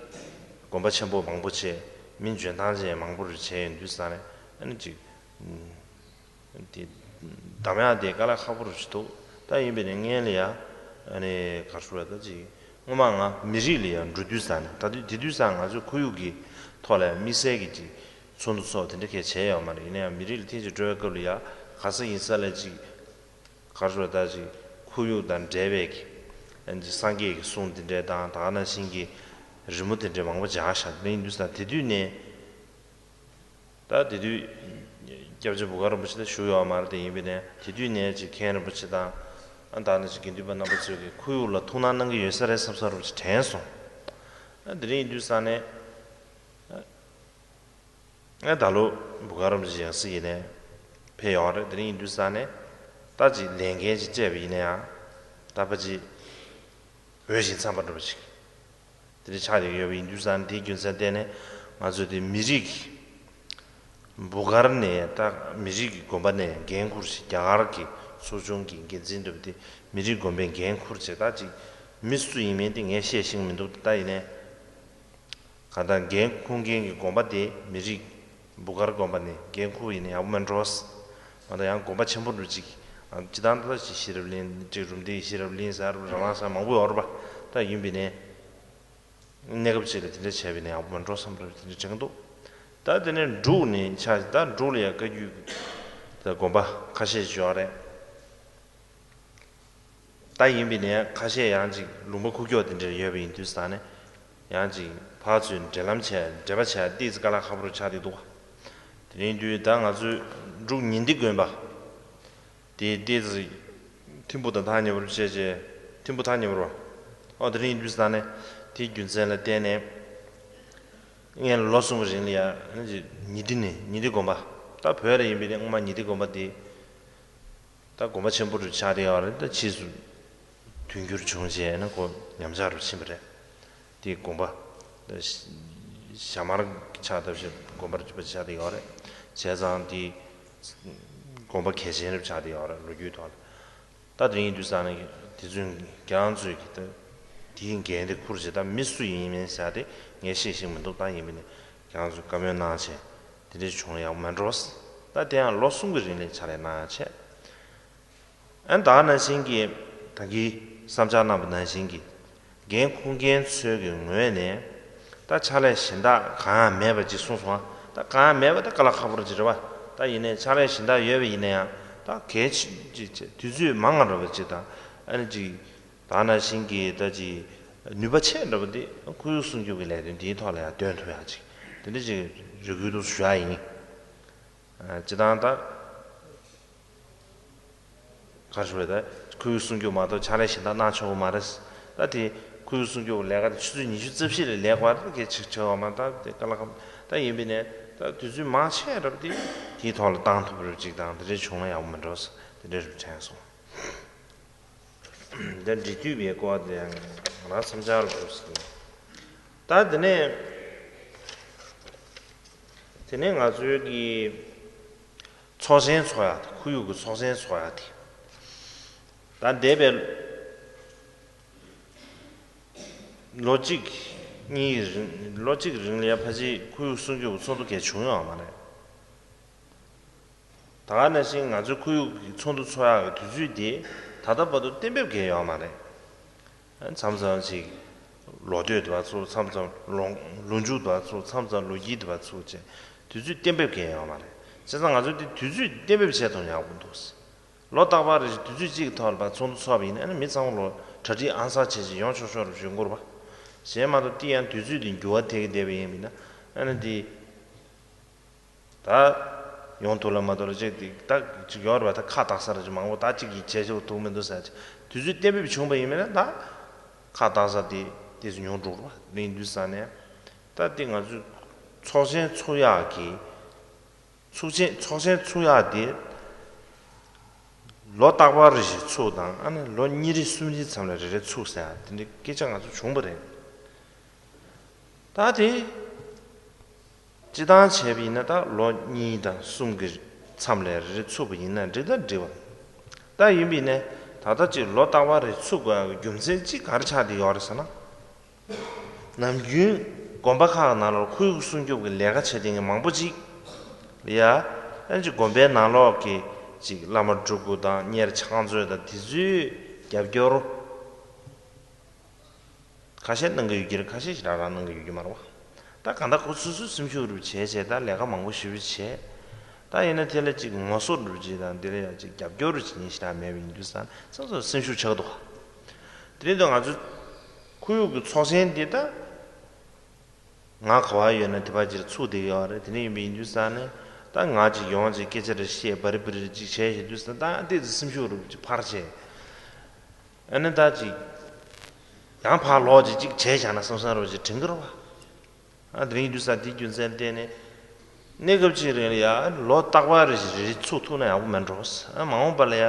དགོན་པ་ཆེན་པོ་མང་པོ་བྱས། མི་འཇོན་ཐང་ཅན་མང་པོ་རུ་བྱས་ཡོང་དུས་ས་ནས། ཨ་ནི་ཅིག་དེ་གདམ་ཡག་དེ་དཀའ་ལས་ཁག་པོ་རུ་ཞིག་འདུག་ད་ཡིན་པས་ན་སྔོན་ལ་ཡ། ཨ་ནི་ག་རེ་ཟེར་བ་ད་ཅིག་སྔོན་མ་ང་མི་རིགས་ལ་ཡ་འགྲོ་དུས་ས་ནས། ད་དུས་དེ་དུས་ས་ང་ཚོའི་ཁོར་ཡུག་གི་ཐོག་ལ་ཡ་དམིགས་བསལ་གྱི་ཅིག་ཚོགས་འདུ་ཚོགས་དེ་འདྲ་གས་བྱས་ཡོད་མ་རེད། ཡིན་ན་ཡང་མི་རིགས་ལ་ཐེངས་གཅིག་འགྲོ་བའི་སྐབས་ལ་ཡ་ག་ས་ཡིན་ས་ལ་ཅིག་ག་རེ་ཟེར་བ་ད་ཅིག་ཁོར་ཡུག་དང་འབྲེལ་བའི་གི་ཨ་ནི་སངས་རྒྱས་ཀྱི་གསུང་དེ་འདྲ་དང་། ད་ག་ནང་བཞིན་གྱི་རི་མོ་དེ་འདྲ་མང་པོ་སྦྱར་བཞག་དེ་ཡིན་དུས་ས་དེ་དུས་ནས། ད་དེ་དུས་སྐྱབས་རྗེ་འབོ་དཀར་རིན་པོ་ཆེ་ད་བཞུགས་ཡོད་མ་རེད། དེ་ཡིན་པས་ན་དེ་དུས་ནས་ཅིག་མཁན་རིན་པོ་ཆེ་དང་། ཨ། ད་ནི་ཅིག་དགེ་འདུན་པ་རྣམ་པ་ཚོས་ཀྱི་ཁོར་ཡུག་ལ་ཐུགས་སྣང་གནང་གི་ཡོད་ས་རེད་བསམ་བསམ་རུ་ཅིག་དྲན་སོང་། ཨ། དེ་རིང་ཡིན་དུས་ས་ནས། ཨ། ད་ལོ་འབོ་དཀར་རིན་པོ་ཆེ་ཡང་སྲིད་ཀྱི་ནས་ཕེབས་ཡོང་རེད། དེ་རིང་ཡིན་དུས་ས་ནས་ད་ཅིག་ལས་འགན་ཅིག་སྤྲད་པ་ཡིན་ན་ཡང་། ད་ཕ་ཅིག་འོས་ཤིང་འཚམས་པ་འདྲ་པོ་ཅིག་དེ་འདྲ་ཆགས་ཡོད་པ་ཡིན་དུས་ཙང་། དེའི་རྒྱུ་མཚན་བརྟེན་ནས་ང་ཚོས་དེ་མི་རིགས་ཀྱི་འབོ་དཀར་ནས། ད་མི་རིགས་ཀྱི་དགོན་པ་ནས་འགན་འཁུར་ཞིག་རྒྱ་གར་གྱི་ཚོགས་ཆུང་གི་འགན་འཛིན་འདྲ་པོ་དེ་མི་རིགས་དགོན་པའི་འགན་འཁུར་བྱས། ད་ཅིག་མི་སུ་ཡིན་མིན་དེ་ངས་བཤད་ཤེས་ཀྱི་མི་འདུག་ད་ཡིན་ནའི་གང་ལྟར་འགན་འཁུར་མཁན་གྱི་དགོན་པ་དེ་མི་རིགས་འབོ་དཀར་དགོན་པ་ནས་འགན་འཁུར་བ་ཡིན་ན་ཡག་པོ་མེད་འགྲོ། ང་ད་ཡང་དགོན་པ་ཆེན་པོ་འདྲ་ཅིག་ཨ། སྤྱིར་བཏང་ད་ཅིག་ཤེས་རབ་གླིང་ཅིག་རུམ་བཏེགས་ཤེས་རབ་གླིང་ཟེར་རང་དབང་ཟེར་མང་པོ་ཡོད་རེད་པ། ད་ཡིན་པས་ནས་གནས་སྐབས་ཅིག་ལ་དེ་འདྲ་བྱས་པས་ན་ཡག་པོ་མ་འགྲོ་བསམ་རབ་དེ་འདྲ་དྲན་གྱི་འདུག་ད་དེ་ནས་འབྲུག་ནས་ཆ། ད་འབྲུག་ལ་ཡང་བཀའ་བརྒྱུད་ད་དགོན་པ་ཁ་ཤས་ཤིག་ཡོད་རེད། ད་ཡིན་པས་ནས་ཁ་ཤས་ཡང་ཅིག་ལུང་པ་ཁུག་ཀྱོག་དེ་འདྲ་ཡོད་པ་ཡིན་དུས་ཙང་ནས། ཡང་ཅིག་ཕར་ཚུར་འབྲེལ་ལམ་བྱས། འབྲེལ་བ་བྱས་ཏོག་ཙམ་དཀའ་ལས་ཁག་པོ་རུ་ཆགས་བསྡད་འདུག་དེ་ཡིན་དུས་ད་ང་ཚོའི་འབྲུག་ཉི་ཟླའི་དགོན་པ་དེ་ཏོག་ཙམ་ཐིམ་ཕུག་དང་ཐག་ཉེ་བོར་བྱས་བྱས། ཐིམ་ཕུག་ཐག་ཉེ་བོར་བ། ཨོ། དེ་འདྲ་ཡིན་དུས་ཙང་ནས་དེའི་རྒྱུ་མཚན་ལ་བརྟེན་ནས་སྔོན་ལ་ལོ་གསུམ་གྱི་རིང་ལ་ཡང་ཉི་ཟླ་ནས། ཉི་ཟླའི་དགོན་པ། ད་བོད་ལ་ཡིན་པས་ནས་སྔོན་མ་ཉི་ཟླའི་དགོན་པ་དེ་ད་དགོན་པ་ཆེན་པོ་རུ་ཆགས་བསྡད་ཡོད་རེད། ད་ཕྱིས་སུ་དུས་འགྱུར་བྱུང་རྗེས་ནས་ཁོ་ཉམས་ཆག་རུ་ཕྱིན་པ་རེད། དེ་དགོན་པ་ཞྭ་དམར་ཆགས་སྟབས་བྱས་དགོན་པ་རུ་ཆགས་བསྡད་ཡོད་རེད། བྱས་ཙང་དེ་དགོན་པ་གལ་ཆེན་རུ་ཆགས་བསྡད་ཡོད་རེད། ལོ་རྒྱུས་ཐོག་ལ། ད་དེ་ཡིན་དུས་ཙང་ནས་དེ་ཚོས་ཁྱེད་རང་ཚོས་ཀྱི་ད་དེའི་འགན་དེ་འཁུར་བྱས། ད་མི་སུ་ཡིན་མིན་ཟེར་དེ་ངས་ཤེས་ཤེས་མི་འདུག་ད་ཡིན་པས་ནས་ཁྱེད་རང་ཚོས་བཀའ་མོལ་གནང་བྱས་དེ་འདྲ་བྱུང་ན་ཡག་པོ་མེད་འགྲོ། ད་དེ་ཡང་ལོ་གསུམ་གྱི་རིང་ལ་ཕྱག་ལས་གནང་ཡག་བྱས། ཨ་ནི་ད་ག་ནང་བཞིན་གྱི་ད་གིན་བསམ་འཆར་གནང་བ་ནང་བཞིན་གྱི་འགན་འཁུར་མཁན་ཚོའི་གི་ངོས་ནས་ད་ཕྱག་ལས་གཞན་དག་གང་ཡང་མེད་པ་ཅིག་གསུངས་སོང་ང་། ད་གང་ཡང་མེད་པ་ད་དཀའ་ལས་ཁག་པོ་རེད་ཅེས་རེད་པ། ད་ཡིན་ནའི་ཕྱག་ལས་གཞན་དག་ཡོད་པ་ཡིན་ན་ཡང་ད་གལ་ཆེ་ཅིག་བྱས། དུས་ཚོད་མང་ང་འགྲོ་བ་ཅིག་དང་། ཨ་ནི་ཅིག་ད་ག་ནང་བཞིན་གྱི་ད་ཅིག་ནུས་པ་ཆེ་འགྲོ་བ་འདི་ཁོར་ཡུག་སྲུང་སྐྱོབ་ཀྱི་ལས་དོན་འདིའི་ཐོག་ལ་ཡང་འདོན་ཐུབ་ཡག་ཅིག་དེ་འདྲ་ཅིག་རེ་སྐུལ་དུ་ཞུ་ཡག་ཡིན། ཨ། སྤྱིར་བཏང་ད་ག་རེ་ཞུ་དགོས་རེད། ད་ཁོར་ཡུག་སྲུང་སྐྱོབ་མ་གཏོགས་ཕྱག་ལས་གཞན་དག་གནང་ཆོག་གི་མ་རེད། ད་དེ་ཁོར་ཡུག་སྲུང་སྐྱོབ་ལས་ཀ་དེ་ཆུ་ཚོད་ཉི་ཤུ་རྩ་བཞི་ལ་ལས་དགོས་པ་གལ་ཆེ་ཆེ་བ་མ། ད་དེ་དཀའ་ལས་ཁག་ད་ཡིན་པས་ནས་ད་དུས་ཚོད་མང་ཆེ་རབས་དེ་དེའི་ཐོག་ལ་བཏང་ཐུབ་རབས་ཅིག་དང་། དེ་འདྲ་བྱུང་ན་ཡག་པོ་མི་འགྲོ་ཟེར་དེ་འདྲ་རུ་དྲན་སོང་། ད་འབྲེལ་མཐུད་པའི་སྐོར་དེ་ང་རང་བསམ་འཆར་རུ་ཟེར། ད་དེ་ནས་དེ་ནས་ང་ཚོའི་གི་ཚོགས་ཆེན་ཚོགས་ཡག་དེ། ཁོར་ཡུག་གི་ཚོགས་ཆེན་ཚོགས་ཡག་དེ། ད་འདས་པའི་ལོ་གཅིག་གཉིས་རིང་ལོ་གཅིག་རིང་ལ་ཡ་ཕལ་ཆེར་ཁོར་ཡུག་སྲུང་སྐྱོབ་ཀྱི་ཚོགས་འདུ་གལ་བྱུང་ཡོད་མ་རེད། ད་ག་ནང་བཞིན་ང་ཚོའི་ཁོར་ཡུག་གི་ཚོགས་འདུ་ཚོགས་ཡག་གི་དུས་ཚོད་དེ་ད་ལྟ་བར་དུ་གཏན་འབེབས་གལ་ཡོད་མ་རེད། མཚམས་མཚམས་ཅིག་ལོ་སྟོད་དུ་བ་ཚོགས། མཚམས་མཚམས་ལོ་ལོ་མཇུག་དུ་བ་ཚོགས། མཚམས་མཚམས་ལོ་དཀྱིལ་དུ་བ་ཚོགས་བྱས། དུས་ཚོད་གཏན་འབེབས་གལ་ཡོད་མ་རེད། བྱས་ཙང་ང་ཚོས་དེ་དུས་ཚོད་གཏན་འབེབས་བྱས་ཐུབ་ན་ཡག་པོ་འདུག་ལོ་རྟག་པར་རེ་བཞིན་དུས་ཚོད་གཅིག་གི་ཐོག་ལ་ཕར་ཚོགས་འདུ་ཚོགས་པ་ཡིན་ན། ཨ་ནི་མི་ཚང་མ་ལོ་གྲ་སྒྲིག་ཨང་གསར་བྱས་བྱས་ཡོང་ཆོག་ཆོག་རུ་བྱུང་དགོས་རེད་པ། གཞན་མ་གཏོགས་དེ་ཡང་དུས་ཚོད་དེ་འགྱུར་བ་ཐེབས་ཀྱི་བསྡད་པ་ཡིན་པ་ཡིན་ན། ཨ་ནི་དེ་ད་ཡོང་ཐུབ་ལ་མ་ཐུབ་ལ་ཅིག་དེ་ད་ཅིག་ཡོད་རེད་པ། ད་ཁ་གྲག་ས་ར་ཅིག་མང་པོ་ད་ཅིག་གིས་བྱས་ཆོག་ཐུབ་མི་འདུག་ཟེར་ཅིག་དུས་ཚོད་གཏན་འབེབས་བྱུང་པ་ཡིན་པ་ཡིན་ན། ད་ཁ་གྲག་ས་དེ་དེ་ཚོ་ཉུང་འགྲོ་རེད་པ། དེ་ཡིན་དུས་ཙང་ནས་ད་དེ་ང་ཚོས་ཚོགས་ཆེན་ཚོགས་ཡག་གི་ཚོགས་ཆེན་ཚོགས་ཆེན་ཚོགས་ཡག་དེ་ལོ་རྟག་པར་རེ་བཞིན་ཚུགས་དང་། ཨ་ནི་ལོ་གཉིས་རེ་གསུམ་རེའི་མཚམས་ལ་རེ་རེ་ཚུགས་ཟེར་ཡག་དེ་འདྲའི་སྐད་ཆ་ང་ཚོ་བྱུང་པ་རེད། ད་དེ་སྤྱི་བཏང་བྱས་པ་ཡིན་ན་ད་ལོ་གཉིས་དང་གསུམ་གྱི་མཚམས་ལ་རེ་རེ་ཚུགས་པ་ཡིན་ན་འགྲིག་ད་འགྲིག་པ། ད་ཡིན་པ་ཡིན་ན་ད་ལྟ་ཅིག་ལོ་རྟག་པར་རེ་ཚུགས་དགོས་ཡག་གི་རྒྱུ་མཚན་གཅིག་ག་རེ་ཆགས་བསྡད་ཡོད་རེད་ཟེར་ན། ནམ་རྒྱུན་དགོན་པ་ཁག་ནང་ལོགས་ཁོར་ཡུག་སྲུང་སྐྱོབ་ཀྱི་ལས་ཀ་བྱེད་མཁན་མང་པོ་ཅིག་ལ་ཡ། ཨ་ནི་ཅིག་དགོན་པའི་ནང་ལོགས་ཀྱི་ཅིག་བླ་མ་སྤྲུལ་སྐུ་དང་གཉེར་ཕྱག་མཛོད་དང་དེ་ཚོའི་རྒྱབ་སྐྱོར་ཁ་ཤས་གནང་གི་ཡོད་ཀྱི་རེད། ཁ་ཤས་ཞིག་རང་རང་གནང་གི་ཡོད་ཀྱི་མ་རེད་པ། ད་གང་ལྟར་ཁོ་སོ་སོའི་སེམས་ཤུགས་རུ་བྱས་བྱས་ད་ལས་ཀ་མང་པོ་ཞེ་པོ་བྱས། ད་ཡིན་ན་དེ་ལ་ཅིག་ངོ་སོ་རུ་བྱས་དང་དེ་ལ་ཡང་ཅིག་རྒྱབ་སྐྱོར་རུ་བྱེད་མཁན་ཞིག་རང་མེད་པ་ཡིན་དུས་ཙང་སོ་སོ་སེམས་ཤུགས་ཆག་འདུག་དེ་རིང་དུ་ང་ཚོ་ཁོར་ཡུག་གི་ཚོགས་ཆེན་འདི་ད་ང་ག་བ་ཡོད་ན་དེ་བ་ཅིག་ཚུགས་བསྡད་ཡོད་རེད། དེ་འདྲ་ཡིན་པ་ཡིན་དུས་ཙང་ནས་ད་ང་ཅིག་ཡོང་ཅིག་སྐད་ཆ་རེ་བཤད། བ་རི་བུ་རི་ཅིག་བྱས་བྱས་དུས་ཙང་ད་ཏོག་ཙམ་སེམས་ཤུགས་རུ་ཅིག་འཕར་བྱས། ཨ་ནི་ད་ཅིག་ཡང་ཕར་ལོག་ཅིག་ཅིག་བྱས་བཞག་ན་བསམ་བསམ་རུ་ཅིག་དྲན་གི་རེད་པ། ཨ་དེ་རིང་དུས་ས་དེའི་རྒྱུ་མཚན་བརྟེན་ནས་གནས་སྐབས་ཅིག་རིང་ལ་ཡ་ལོ་རྟག་པར་རེ་བཞིན་རེ་རེ་ཚུགས་ཐུབ་ན་ཡག་པོ་མེད་འགྲོ། ཨ་མ་འོངས་པ་ལ་ཡ་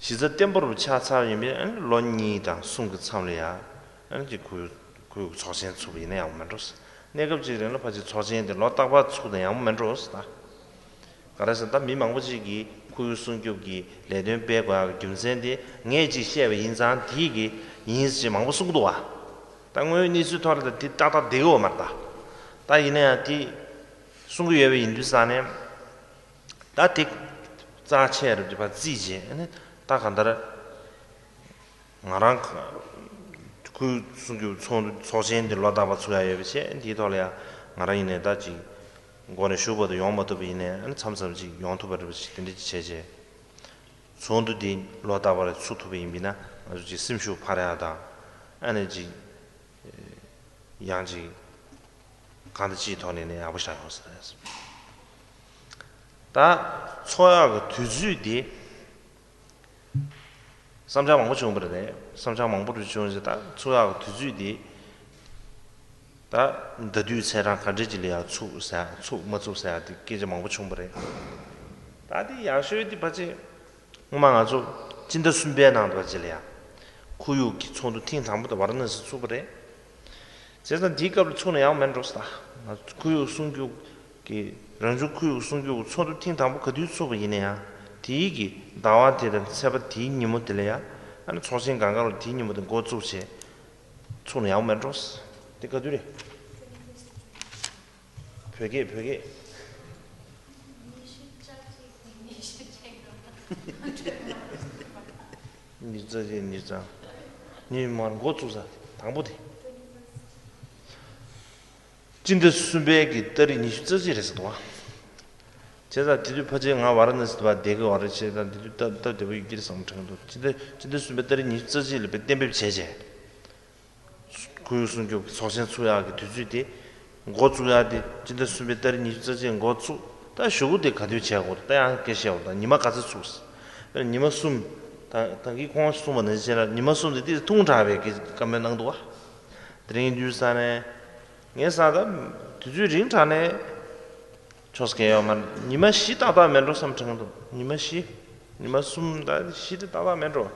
གཞི་རྩ་བརྟན་པོ་རུ་ཆགས་ཚར་ཡིན་པས། ཨ་ནི་ལོ་གཉིས་དང་གསུམ་གྱི་མཚམས་ལ་ཡ་ཨ་ནི་ཅིག་ཁོར་ཁོར་ཡུག་ཚོགས་ཆེན་ཚུགས་པ་ཡིན་ན་ཡག་པོ་མེད་འགྲོ། གནས་སྐབས་ཅིག་རིང་ལ་ཕལ་ཆེར་ཚོགས་ཆེན་དེ་ལོ་རྟག་པར་ཚུགས་ན་ཡག་པོ་མེད་འགྲོ་ད། ག་རེ་ཟེར་ན་ད་མི་མང་པོ་ཅིག་གིས་ཁོར་ཡུག་སྲུང་སྐྱོབ་ཀྱི་ལས་དོན་སྤེལ་དགོས་ཡག་གི་རྒྱུ་མཚན་དེ་ངས་ཅིག་བཤད་པ་ཡིན་ཙང་དེ་གི་ཡིན་ཟེར་མང་པོ་གསུང་གི་འདུག་བ། ད་དངོས་ཡོད་གནས་ཚུལ་ཐོག་ལ་ད་དེ་ཏག་ཏག་བསྡད་ཡོད་མ་རེད་ད། ད་ཡིན་ན་ཡང་དེ་གསུང་གི་ཡོད་པ་ཡིན་དུས་ཙང་ནས་ད་དེ་རྩ་ཆེ་རུ་དེ་ཕར་བརྩིས་བྱས། ཨ་ནི་ད་གང་ལྟར་ང་རང་ཁོར་ཡུག་སྲུང་སྐྱོབ་ཚོགས་འདུ་ཚོགས་ཆེན་འདི་ལོ་རྟག་པར་ཚུགས་ཡག་ཡོད་པ་བྱས། དེའི་ཐོག་ལ་ཡང་ང་རང་ཡིན་ནའི་ད་ཅིག་འགོ་ནས་མཇུག་བར་དུ་ཡོང་མ་ཐུབ་པ་ཡིན་ནའི་ཨ་ནི་མཚམས་མཚམས་ཅིག་ཡོང་ཐུབ་པ་རེད་པ་ཞིག་དེ་འདྲ་ཅིག་བྱས་བྱས། ཚོགས་འདུ་འདི་ལོ་རྟག་པར་ཚུགས་ཐུབ་པ་ཡིན་པ་ཡིན་ན་ང་ཚོ་ཅིག་སེམས་ཤུགས་འཕར་ཡག་དང་། ཨ་ནི་ཅིག་ཡང་ཅིག་གང་དང་ཅིའི་ཐོག་ནས་ནི་ཡག་པོ་ཞིག་ཡོང་ས་རེད། ད་ཚོགས་ཡག་གི་དུས་ཚོད་འདི་བསམ་འཆར་མང་པོ་བྱུང་བ་རེད། བསམ་འཆར་མང་པོ་རུ་བྱུང་རྗེས་ད་ཚོགས་ཡག་གི་དུས་ཚོད་འདི་ད་ཟླ་དུས་ཚེས་གྲངས་ག་འདྲས་ཅིག་ལ་ཡག་ཚུགས་ཟེར་ཚུགས་མ་ཚུགས་ཟེར་ཡག་དེ་སྐད་ཆ་མང་པོ་བྱུང་བ་རེད། ད་དེ་ཡག་ཤོས་དེ་ཕལ་ཆེར་སྔོན་མ་ང་ཚོ་སྤྱི་ཟླ་གསུམ་པའི་ནང་དུ་བ་ཅིག་ལ་ཡ་ཁོར་ཡུག་གི་ཚོགས་འདུ་ཐེངས་དང་པོ་དེ་ཝཱ་ར་ཎ་སི་ཚུགས་པ་རེད། བྱས་ཙང་དེའི་སྐབས་ལ་ཚུགས་ན་ཡག་མེད་འགྲོ་ཟེར། ད་ང་ཚོ་ཁོར་ཡུག་སྲུང་སྐྱོབ་ཀྱི་རང་བྱུང་ཁོར་ཡུག་སྲུང་སྐྱོབ་ཀྱི་ཚོགས་འདུ་ཐེངས་དང་པོ་ག་དུས་ཚུགས་པ་ཡིན་ན་ཡང་དེའི་གི་ཟླ་བ་དེ་དང་ཚེས་པ་དེའི་ཉིན་མོ་དེ་ལ་ཡ་ཨ་ནི་ཚོགས་ཆེན་སྒང་ག་ལ་དེའི་ཉིན་མོ་དེ་འགོ་བཙུགས་བྱས་ཚུགས་ན་ཡག་མེད་འགྲོ་ཟེར། དེ་ག་དུས་རེད། བོད་སྐད་བོད་སྐད། ཉི་ཤུ་རྩ་གཅིག་ཉི་ཤུ་རྩ། ཉི་མ་འགོ་བཙུགས་ས་དང་པོ་དེ། སྤྱི་ཟླ་གསུམ་པའི་གི་ཏ་རིག་ཉི་ཤུ་རྩ་གཅིག་རེད་ཟེར་འདུག་བ། བྱས་ཙང་དེ་དུས་ཕལ་ཆེར་ང་ཝཱ་ར་ཎ་སི་དུ་བ་བསྡད་ཀྱི་ཡོད་རེད། བྱས་ཙང་དེ་དུས་སྟབས་སྟབས་བདེ་པོ་ཡོད་ཀྱི་རེད་བསམ་དྲན་གྱི་འདུག་སྤྱི་ཟླ་སྤྱི་ཟླ་གསུམ་པའི་ཏ་རིག་ཉི་ཤུ་རྩ་གཅིག་ལ་དཔེ་གཏན་འབེབས་བྱས་བྱས། ཁོར་ཡུག་སྲུང་སྐྱོབ་ཀྱི་ཚོགས་ཆེན་ཚུགས་ཡག་གི་དུས་ཚོད་དེ་འགོ་བཙུགས་ཡག་དེ་སྤྱི་ཟླ་གསུམ་པའི་ཏ་རིག་ཉི་ཤུ་རྩ་གཅིག་འགོ་བཙུགས། ད་གཞུག་གུ་དེ་ག་དུས་བྱས་དགོས་ད་ཡང་སྐད་བཤད་འོ། ད་ཉི་མ་ག་ཚོད་ཚུགས། དཔེར་ན་ཉི་མ་གསུམ། ད་ད་གིན་ཁོང་གསུངས་པ་ནང་བཞིན་བྱས་ན་ཉི་མ་གསུམ་དེ་ཏོག་ཙམ་ཐུང་དྲགས་པའི་གི་བཀའ་མོལ་གནང་འདུག་བ། དེ་རིང་དུས་ས་ནས་ངས་ས་ད་དུས་ཚོད་རིང་དྲགས་ནས་ཆོག་ས་གལ་ཡོད་མ་རེད། ཉི་མ་བཞི་ཏག་ཏག་མེད་འགྲོ་བསམ་དྲན་གྱི་འདུག་ཉི་མ་བཞི། ཉི་མ་གསུམ་དང་བཞི་དེ་ཏག་ཏག་མེད་འགྲོ།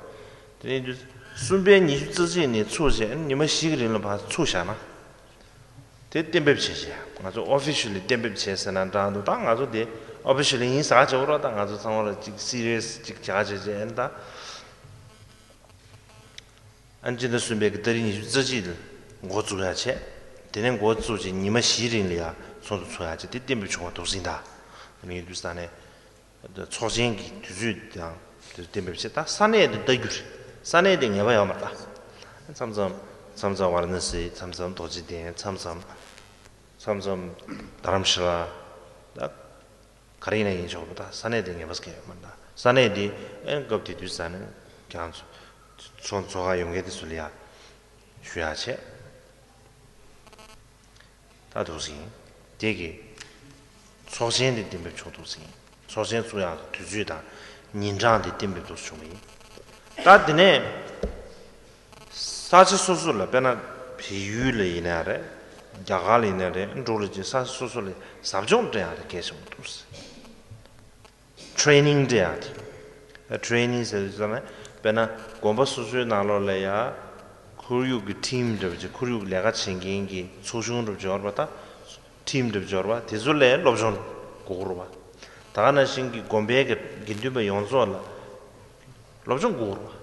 དེ་ནས་དུས་གསུམ་པའི་ཉི་ཤུ་རྩ་གཅིག་ནས་ཚུགས་བྱས་ཉི་མ་བཞི་གི་རིང་ལ་ཕར་ཚུགས་བཞག་ན། དེ་གཏན་འབེབས་བྱས་བྱས་ང་ཚོ་ཨོ་ཕི་ཤལ་ལི་གཏན་འབེབས་བྱས་ཟེར་ན་འདྲ་འདུག་ད་ང་ཚོ་དེ་ཨོ་ཕི་ཤལ་ལི་ཡིན་ཟེར་བྱས་འོ་ར། ད་ང་ཚོ་ཚང་མ་ལ་ཅིག་སི་རི་ཡས་ཅིག་བྱས་བྱས་བྱས་ཨེ་ད། ཨ་ནི་སྤྱི་ཟླ་གསུམ་པའི་གི་ཏ་རིག་ཉི་ཤུ་རྩ་གཅིག་ལ་འགོ་བཙུགས་ཡ་བྱས། དེ་ནས་འགོ་བཙུགས་བྱས་ཉི་མ་བཞིའི་རིང་ལ་ཡ་ཚོགས་འདུ་ཚོགས་ཡ་བྱས། དེ་གཏན་འབེབས་བྱུང་བ་འདུག་ཟིན་ད། ཡིན་དུས་ས་ནས་ཚོགས་ཆེན་གྱི་དུས་ཚོད་དང་དེ་གཏན་འབེབས་བྱས། ད་ས་གནས་དེ་ལྟ་རྒྱུ་རེད། ས་གནས་དེ་ངེས་པ་ཡོད་མ་རེད་ད། མཚམས་མཚམས་མཚམས་མཚམས་ཝཱ་ར་ཎ་སི། མཚམས་མཚམས་རྡོ་རྗེ་གདན། མཚམས་མཚམས་མཚམས་མཚམས་རྡ་རམ་ཤ་ལ། ད་ག་རེ་ཡིན་ན་ཡིན་ཆོག་པ། ད་ས་གནས་དེ་ངེས་པ་ཟེར་མཁན་ཡོད་མ་རེད་ད། ས་གནས་དེ་ཨེ་སྐབས་དེ་དུས་ས་ནས་ཀྱང་ཚོ་ཚོ་ཚོགས་ཁག་ཡོད་མཁན་དེ་ཚོ་ལ་ཡ་ཞུ་ཡ་བྱས། ད་འདུག་ཟིན། དེ་གི་ཚོགས་ཆེན་དེ་གཏན་འབེབས་བྱུང་འདུག་ཟིན། ཚོགས་ཆེན་ཚུགས་ཡག་གི་དུས་ཚོད་དང་ཉིན་གྲངས་དེ་གཏན་འབེབས་འདུག་བྱུང་བ་ཡིན། ད་དེ་ནས་ས་ཆ་སོ་སོ་ལ། དཔེར་ན་བལ་ཡུལ་ལ་ཡིན་ན་རེད། རྒྱ་གར་ལ་ཡིན་ན་རེད། འགྲོ་ལ་ཅིག་ས་ཆ་སོ་སོ་ལ་ཟབ་སྦྱོང་སྤྲད་ཡག་དེ་གལ་ཆེན་པོ་འདུག་ཟིན། ཊེ་རེ་ནིང་སྤྲད་ཡག་དེ། ཊེ་རེ་ནིང་ཟེར་དུས་ཙམ་ན། དཔེར་ན་དགོན་པ་སོ་སོའི་ནང་ལོགས་ལ་ཡ་ཁོར་ཡུག་གི་ཊིམ་འདྲ་བོ་ཅིག་ཁོར་ཡུག་ལས་ཀ་བྱེད་མཁན་གྱི་ཚོགས་ཆུང་འདྲ་བོ་ཅིག་ཡོད་རེད་པ། ད་ཊིམ་འདྲ་བོ་ཅིག་ཡོད་རེད་པ། དེ་ཚོ་ལ་སློབ་སྦྱོང་དགོས་ཀྱི་རེད་པ། ད་ག་ནང་བཞིན་གྱི་དགོན་པའི་གི་དགེ་འདུན་པ་ཡོངས་རྫོགས་ལ་སློབ་སྦྱོང་དགོས་ཀྱི་རེད་པ།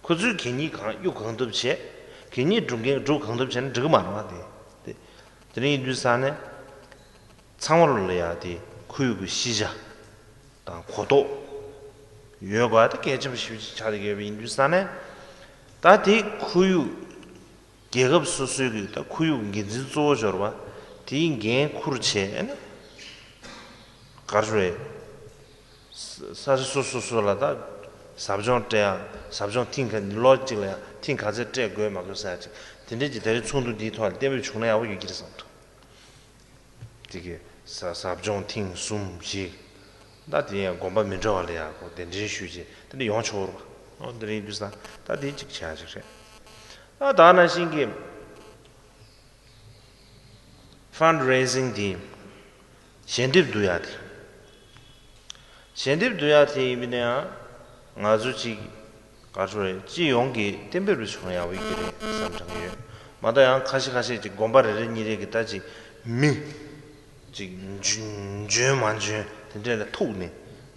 ཁོ་ཚོས་གད་སྙིགས་གང་གཡུག་གང་ཐུབ་བྱས། གད་སྙིགས་སྒྲུག་མཁན་སྒྲུག་གང་ཐུབ་བྱས་ན་འགྲིག་གི་མ་རེད་པ། དེ་དེ་དེ་རིང་ཡིན་དུས་ས་ནས་ཚང་མ་ལོ་ལ་ཡ་དེ་ཁོར་ཡུག་གི་ཤེས་བྱ་དང་གོ་རྟོགས་ཡོད་དགོས་ཡ་དེ་གལ་ཆེན་པོ་ཞེ་པོ་ཅིག་ཆགས་བསྡད་ཡོད་པ་ཡིན་དུས་ས་ནས། ད་དེ་ཁོར་ཡུག་རྒྱལ་ཁབ་སོ་སོའི་གི་ད་ཁོར་ཡུག་འགན་འཛིན་གཙོ་བོ་འབྱོར་བ་དེའི་འགན་འཁུར་བྱས་ནས། ག་རེ་ཞུ་རེད། ས་ས་ཆ་སོ་སོ་སོ་ལ་ད་ཟབ་སྦྱོང་སྤྲད་ཡ། ཟབ་སྦྱོང་ཐེངས་ག་ལོ་གཅིག་ལ་ཡ་ཐེངས་ག་ཚོད་སྤྲད་དགོས་མ་དགོས་ཟེར་ཡ་ཅིག་དེ་འདྲའི་ཅིག་ད་རེས་ཚོགས་འདུ་འདིའི་ཐོག་ལ་གཏན་འབེབས་བྱུང་ན་ཡག་པོ་ཡོད་ཀྱི་རེད་བསམ་འདུག། དེ་གི་ཟ་ཟབ་སྦྱོང་ཐེངས་གསུམ་བཞི། ད་དེ་ཡང་དགོན་པ་མི་འདྲ་བ་ལ་ཡ་ཁོ་གདན་འདྲེན་ཞུས་བྱས་དེ་འདྲ་ཡོང་ཆོག་རེད་པ། ཨོ་དེ་རིང་དུས་ས་ད་དེ་གཅིག་བྱ་གཅིག་རེད། ཨ་ད་ནང་བཞིན་གྱི་ཕན་ཌི་རེ་ཟིང་དེ། ཞལ་འདེབས་བསྡུ་ཡ་དེ། ཞལ་འདེབས་བསྡུ་ཡ་དེ་ཡིན་པ་ན་ཡང་ང་ཚོ་གཅིག་ག་རེ་ཞུ་རེད། སྤྱི་ཡོངས་ཀྱི་གཏན་འབེབས་རེ་བྱུང་ཡག་པོ་ཡོད་ཀྱི་རེད་བསམ་དྲན་གྱི་ཡོད། མ་གཏོགས་ཡང་ཁ་ཤས་ཁ་ཤས་ཀྱི་དགོན་པ་རེ་རེ་གཉིས་རེ་གི་ད་ཅིག་མི་ཅིག་འཇོན་འཇོན་མ་འཇོན་དེ་འདྲས་ལ་ཐུག་ནས།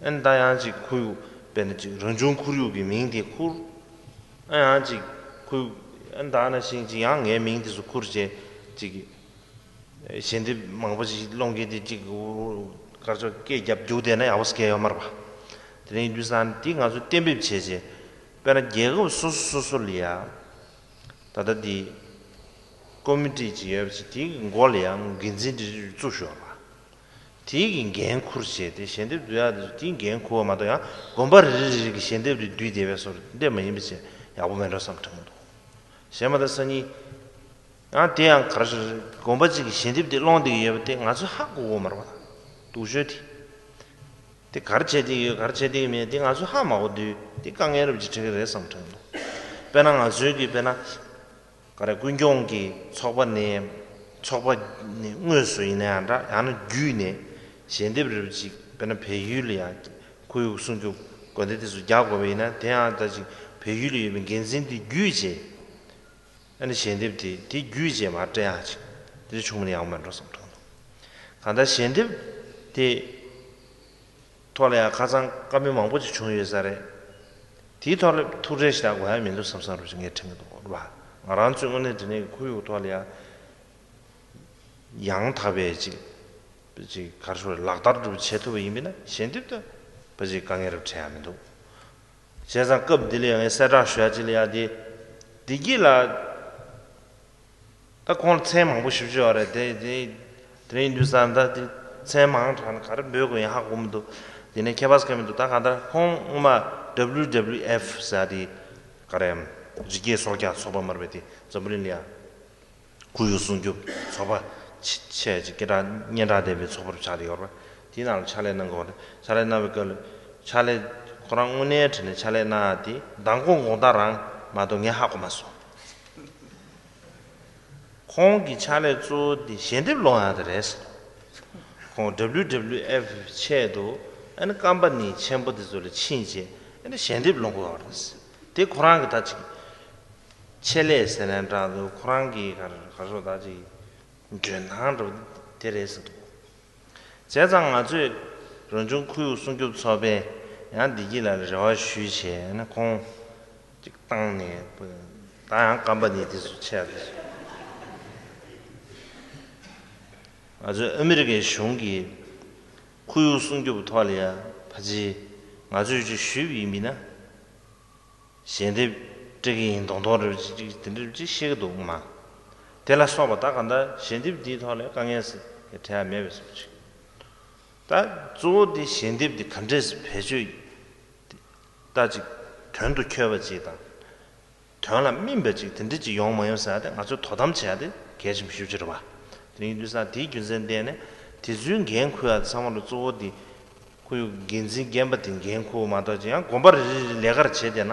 ཨ་ནི་ད་ཡང་ཅིག་ཁོར་ཡུག་དཔེར་ན་ཅིག་རང་བྱུང་ཁོར་ཡུག་གི་མིང་དེ་ཁུར། ཨ་ཡང་ཅིག་ཁོར་ཡུག་ཨ་ནི་ད་ནང་བཞིན་ཅིག་ཡང་ངའི་མིང་དེ་ཚོ་ཁུར་བྱས་ཅིག་ཞལ་འདེབས་མང་པོ་ཞིག་སློང་མཁན་དེ་གཅིག་ག་རེ་ཟེར་སྐད་རྒྱབ་རྒྱུག་བསྡད་ན་ཡག་པོ་ཟེར་མཁན་ཡོད་མ་རེད་པ། དེ་ནས་ཡིན་དུས་ཙང་འདི་ང་ཚོས་གཏན་འབེབས་བྱས་རྗེས། དཔེར་ན་རྒྱལ་ཁབ་སོ་སོ་སོ་སོ་ལ་ཡ། ད་ལྟ་འདི་ཀོ་མི་ཊི་ཅིག་ཡོད་པ་ཅིག་དེའི་མགོ་ལ་ཡང་འགན་འཛིན་འདི་བཙུགས་ཞོག་པ། དེའི་གི་འགན་འཁུར་བྱས་ཏེ་ཞལ་འདེབས་བསྡུ་ཡག་དེ་ཚོ་དེའི་འགན་འཁུར་བ་མ་གཏོགས་ཡང་དགོན་པ་རེ་རེ་རེ་རེ་གི་ཞལ་འདེབས་རེ་བསྡུས་བསྡད་པའི་བཟོ་འདྲ་མ་ཡིན་པ་བྱས་ཡག་པོ་མེད་འགྲོ་བསམ་དྲན་གྱི་འདུག། གཞན་མ་ད་སང་ཉིན། ཡང་དེ་ཡང་ག་རེ་ཞུ་རེད། དགོན་པ་གཅིག་གི་ཞལ་འདེབས་དེ་སློང་བསྡད་ཀྱི་ཡོད་པ་དེ་ང་ཚོས་ཧ་གོ་གི་ཡོད་མ་རེད་པ། སྡུག་ཤོས་དེ། དེ་ག་རེ་བྱས་བསྡད་ཀྱི་ཡོད་ག་རེ་བྱས་བསྡད་ཀྱི་མེད་དེ་ང་ཚོས་ཧ་མ་གོ་དུས་དེ་དཀའ་ངལ་རབ་ཅིག་འཕྲད་ཀྱི་རེད་བསམ་དྲན་འདུག། དཔེར་ན་ང་ཚོའི་གི་དཔེར་ན། ག་རེ་ཀུན་སྐྱོང་གི་ཚོགས་པ་ནས་ཚོགས་པ་ནས་དངོས་སུ་ཡིན་ན་ཡང་འདྲ་ཡང་ན་བརྒྱུད་ནས་ཞལ་འདེབས་རབ་ཅིག་དཔེར་ན་བལ་ཡུལ་ལ་ཡང་ཁོར་ཡུག་སྲུང་སྐྱོབ་དགོན་སྡེ་དེ་ཚོ་རྒྱག་དགོས་པ་ཡིན་ན་དེ་ཡང་ད་ཅིག་བལ་ཡུལ་ལ་ཡོད་པའི་འགན་འཛིན་དེ་བརྒྱུད་བྱས། ཨ་ནི་ཞལ་འདེབས་དེ་དེ་བརྒྱུད་བྱས་མར་སྤྲད་ཡག་ཅིག་དེ་འདྲ་བྱུང་བ་ན་ཡག་པོ་མེད་འགྲོ་བསམ་དྲན་འདུག། གང་ལྟར་ཞལ་འདེབས་དེ་ཐོག་ལ་ཡང་ཁ་སང་བཀའ་མོལ་མང་པོ་ཅིག་བྱུང་ཡོད་ས་རེད། དེའི་ཐོག་ལ་ཐུགས་ཁྲལ་ཞེ་དྲག་དགོས་ཡ་མི་འདུག་བསམ་བསམ་རུ་ཞིག་ངས་དྲན་གྱི་འདུག་རེད་པ། ང་རང་ཚོའི་དངོས་གནས་དྲང་གནས་ཀྱི་ཁོར་ཡུག་ཐོག་ལ་ཡ་ཡང་དག་པའི་ཅིག་ཅིག་ག་རེ་ཞུ་རེད། ལག་བསྟར་འདྲ་བྱེད་ཐུབ་པ་ཡིན་པ་ན་ཞལ་འདེབས་དེ་ཕལ་ཆེར་དཀའ་ངལ་རབ་འཕྲད་ཡ་མི་འདུག། བྱས་ཙང་སྐབས་འདི་ལ་ཡང་ངས་གསལ་བསྒྲགས་ཞུ་ཡ་ཅིག་ལ་ཡ་དེ། བདེ་སྐྱིད་ལགས། ད་ཁོང་ལ་མཚན་མང་པོ་ཞེ་པོ་ཅིག་ཡོད་རེད་དེ་དེ། དེ་རིང་དུས་སང་ད་དེ་མཚན་མང་དྲགས་ནས་ག་རེ་འབོད་དགོས་ཡིན་ཧ་གོ་མི་འདུག། དེ་ནས་ཁྱད་པར་གང་མི་འདུག། ད་གང་ལྟར་ཁོང་སྔོན་མ་W W F ཟེར་དེ་ག་རེ་རི་སྐྱེས་སྲོག་ཆགས་ཚོགས་པ་མ་རེད་པས། དེ་འཛམ་བུ་གླིང་ལ་ཡ་ཁོར་ཡུག་སྲུང་སྐྱོབ་ཚོགས་པ་ཆེ་ཆེ་ཅིག་སྐད་གྲགས་སྙན་གྲགས་ལྡན་པའི་ཚོགས་པ་རུ་ཆགས་བསྡད་ཡོད་རེད། དེའི་ནང་ལ་ཕྱག་ལས་གནང་དགོས་རེད། ཕྱག་ལས་གནང་བའི་སྐབས་ལ་ཕྱག་ལས་ཁོ་རང་དངོས་གནས་དྲང་གནས་ཕྱག་ལས་གནང་ཡ་དེ་མདང་དགོང་དགོང་དག་རང་མ་གཏོགས་ངས་ཧ་གོ་མ་སོང་། ཁོང་གི་ཕྱག་ལས་གཙོ་བོ་དེ་ཞལ་འདེབས་སློང་ཡག་དེ་རེད། ཁོང་W W F ཆེད་དུ་ཨ་ནི་ཀམ་པ་ནི་ཆེན་པོ་དེ་ཚོ་ལ་ཕྱིན་བྱས་ཨ་ནི་ཞལ་འདེབས་སློང་དགོས་པ་རེད། དེ་ཁོ་རང་གི་ད་ཅིག་ཆེད་ལས་ཟེར་ནའི་འདྲ་འདུག། ཁོ་རང་གི་ག་རེ་ག་རེ་ཟེར་ད་ཅིག་འཇོན་ཐང་འདྲ་བོ་དེ་རེད་ཟེར་འདུག། བྱས་ཙང་ང་ཚོས་རང་བྱུང་ཁོར་ཡུག་སྲུང་སྐྱོབ་ཚོགས་པས་ཡང་བདེ་སྐྱིད་ལགས་ལ་རེ་བ་ཞུས་བྱས་ཨ་ནི་ཁོང་ཅིག་བཏང་ནས། ད་ཡང་རྐང་པ་ནི་དེ་ཚོ་ཆད་དེ། ང་ཚོའི་ཨ་མི་རི་ཀའི་གཞུང་གིས་ཁོར་ཡུག་སྲུང་སྐྱོབ་ཐོག་ལ་ཡ་ཕལ་ཆེར་ང་ཚོས་ཅིག་ཞུས་པ་ཡིན་པས་ན། ཞལ་འདེབས་སྤྲད་ཀྱི་ཡིན་མདོག་མདོག་རེ་ཅིག་ཅིག་དེ་འདྲ་ཅིག་བཤད་ཀྱི་འདུག་མ། དེ་ལ་སོགས་པ་ད་ག་འདྲ་ཞལ་འདེབས་འདིའི་ཐོག་ལ་དཀའ་ངལ་ཟེར་འཕྲད་ཡ་མེད་པའི་བཟོ་ཅིག་ད་གཙོ་བོ་འདི་ཞལ་འདེབས་འདི་ག་འདྲས་བེད་སྤྱོད་ད་ཅིག་དོན་དུ་འཁྱོལ་བ་ཅིག་དང་། དོན་ལ་སྨིན་པ་ཅིག་དེ་འདྲ་ཅིག་ཡོང་མ་ཡོང་ཟེར་ཡ་དེ་ང་ཚོས་དོ་དམ་བྱེད་ཡ་དེ་གལ་ཆེན་པོ་ཞེ་པོ་ཅིག་རེད་བ། དེ་ཡིན་དུས་ཙང་དེའི་རྒྱུ་མཚན་བརྟེན་ནས་དེ་ཚོའི་འགན་འཁུར་ཡ་དེ་ཚང་མ་ལ་གཙོ་བོ་འདི་ཁོར་ཡུག་འགན་འཛིན་རྒན་པ་དེ་འགན་འཁུར་བ་མ་གཏོགས་ཅིག་ཡང་དགོན་པ་རེ་རེ་ལས་ཀར་བྱེད་བསྡད་ན།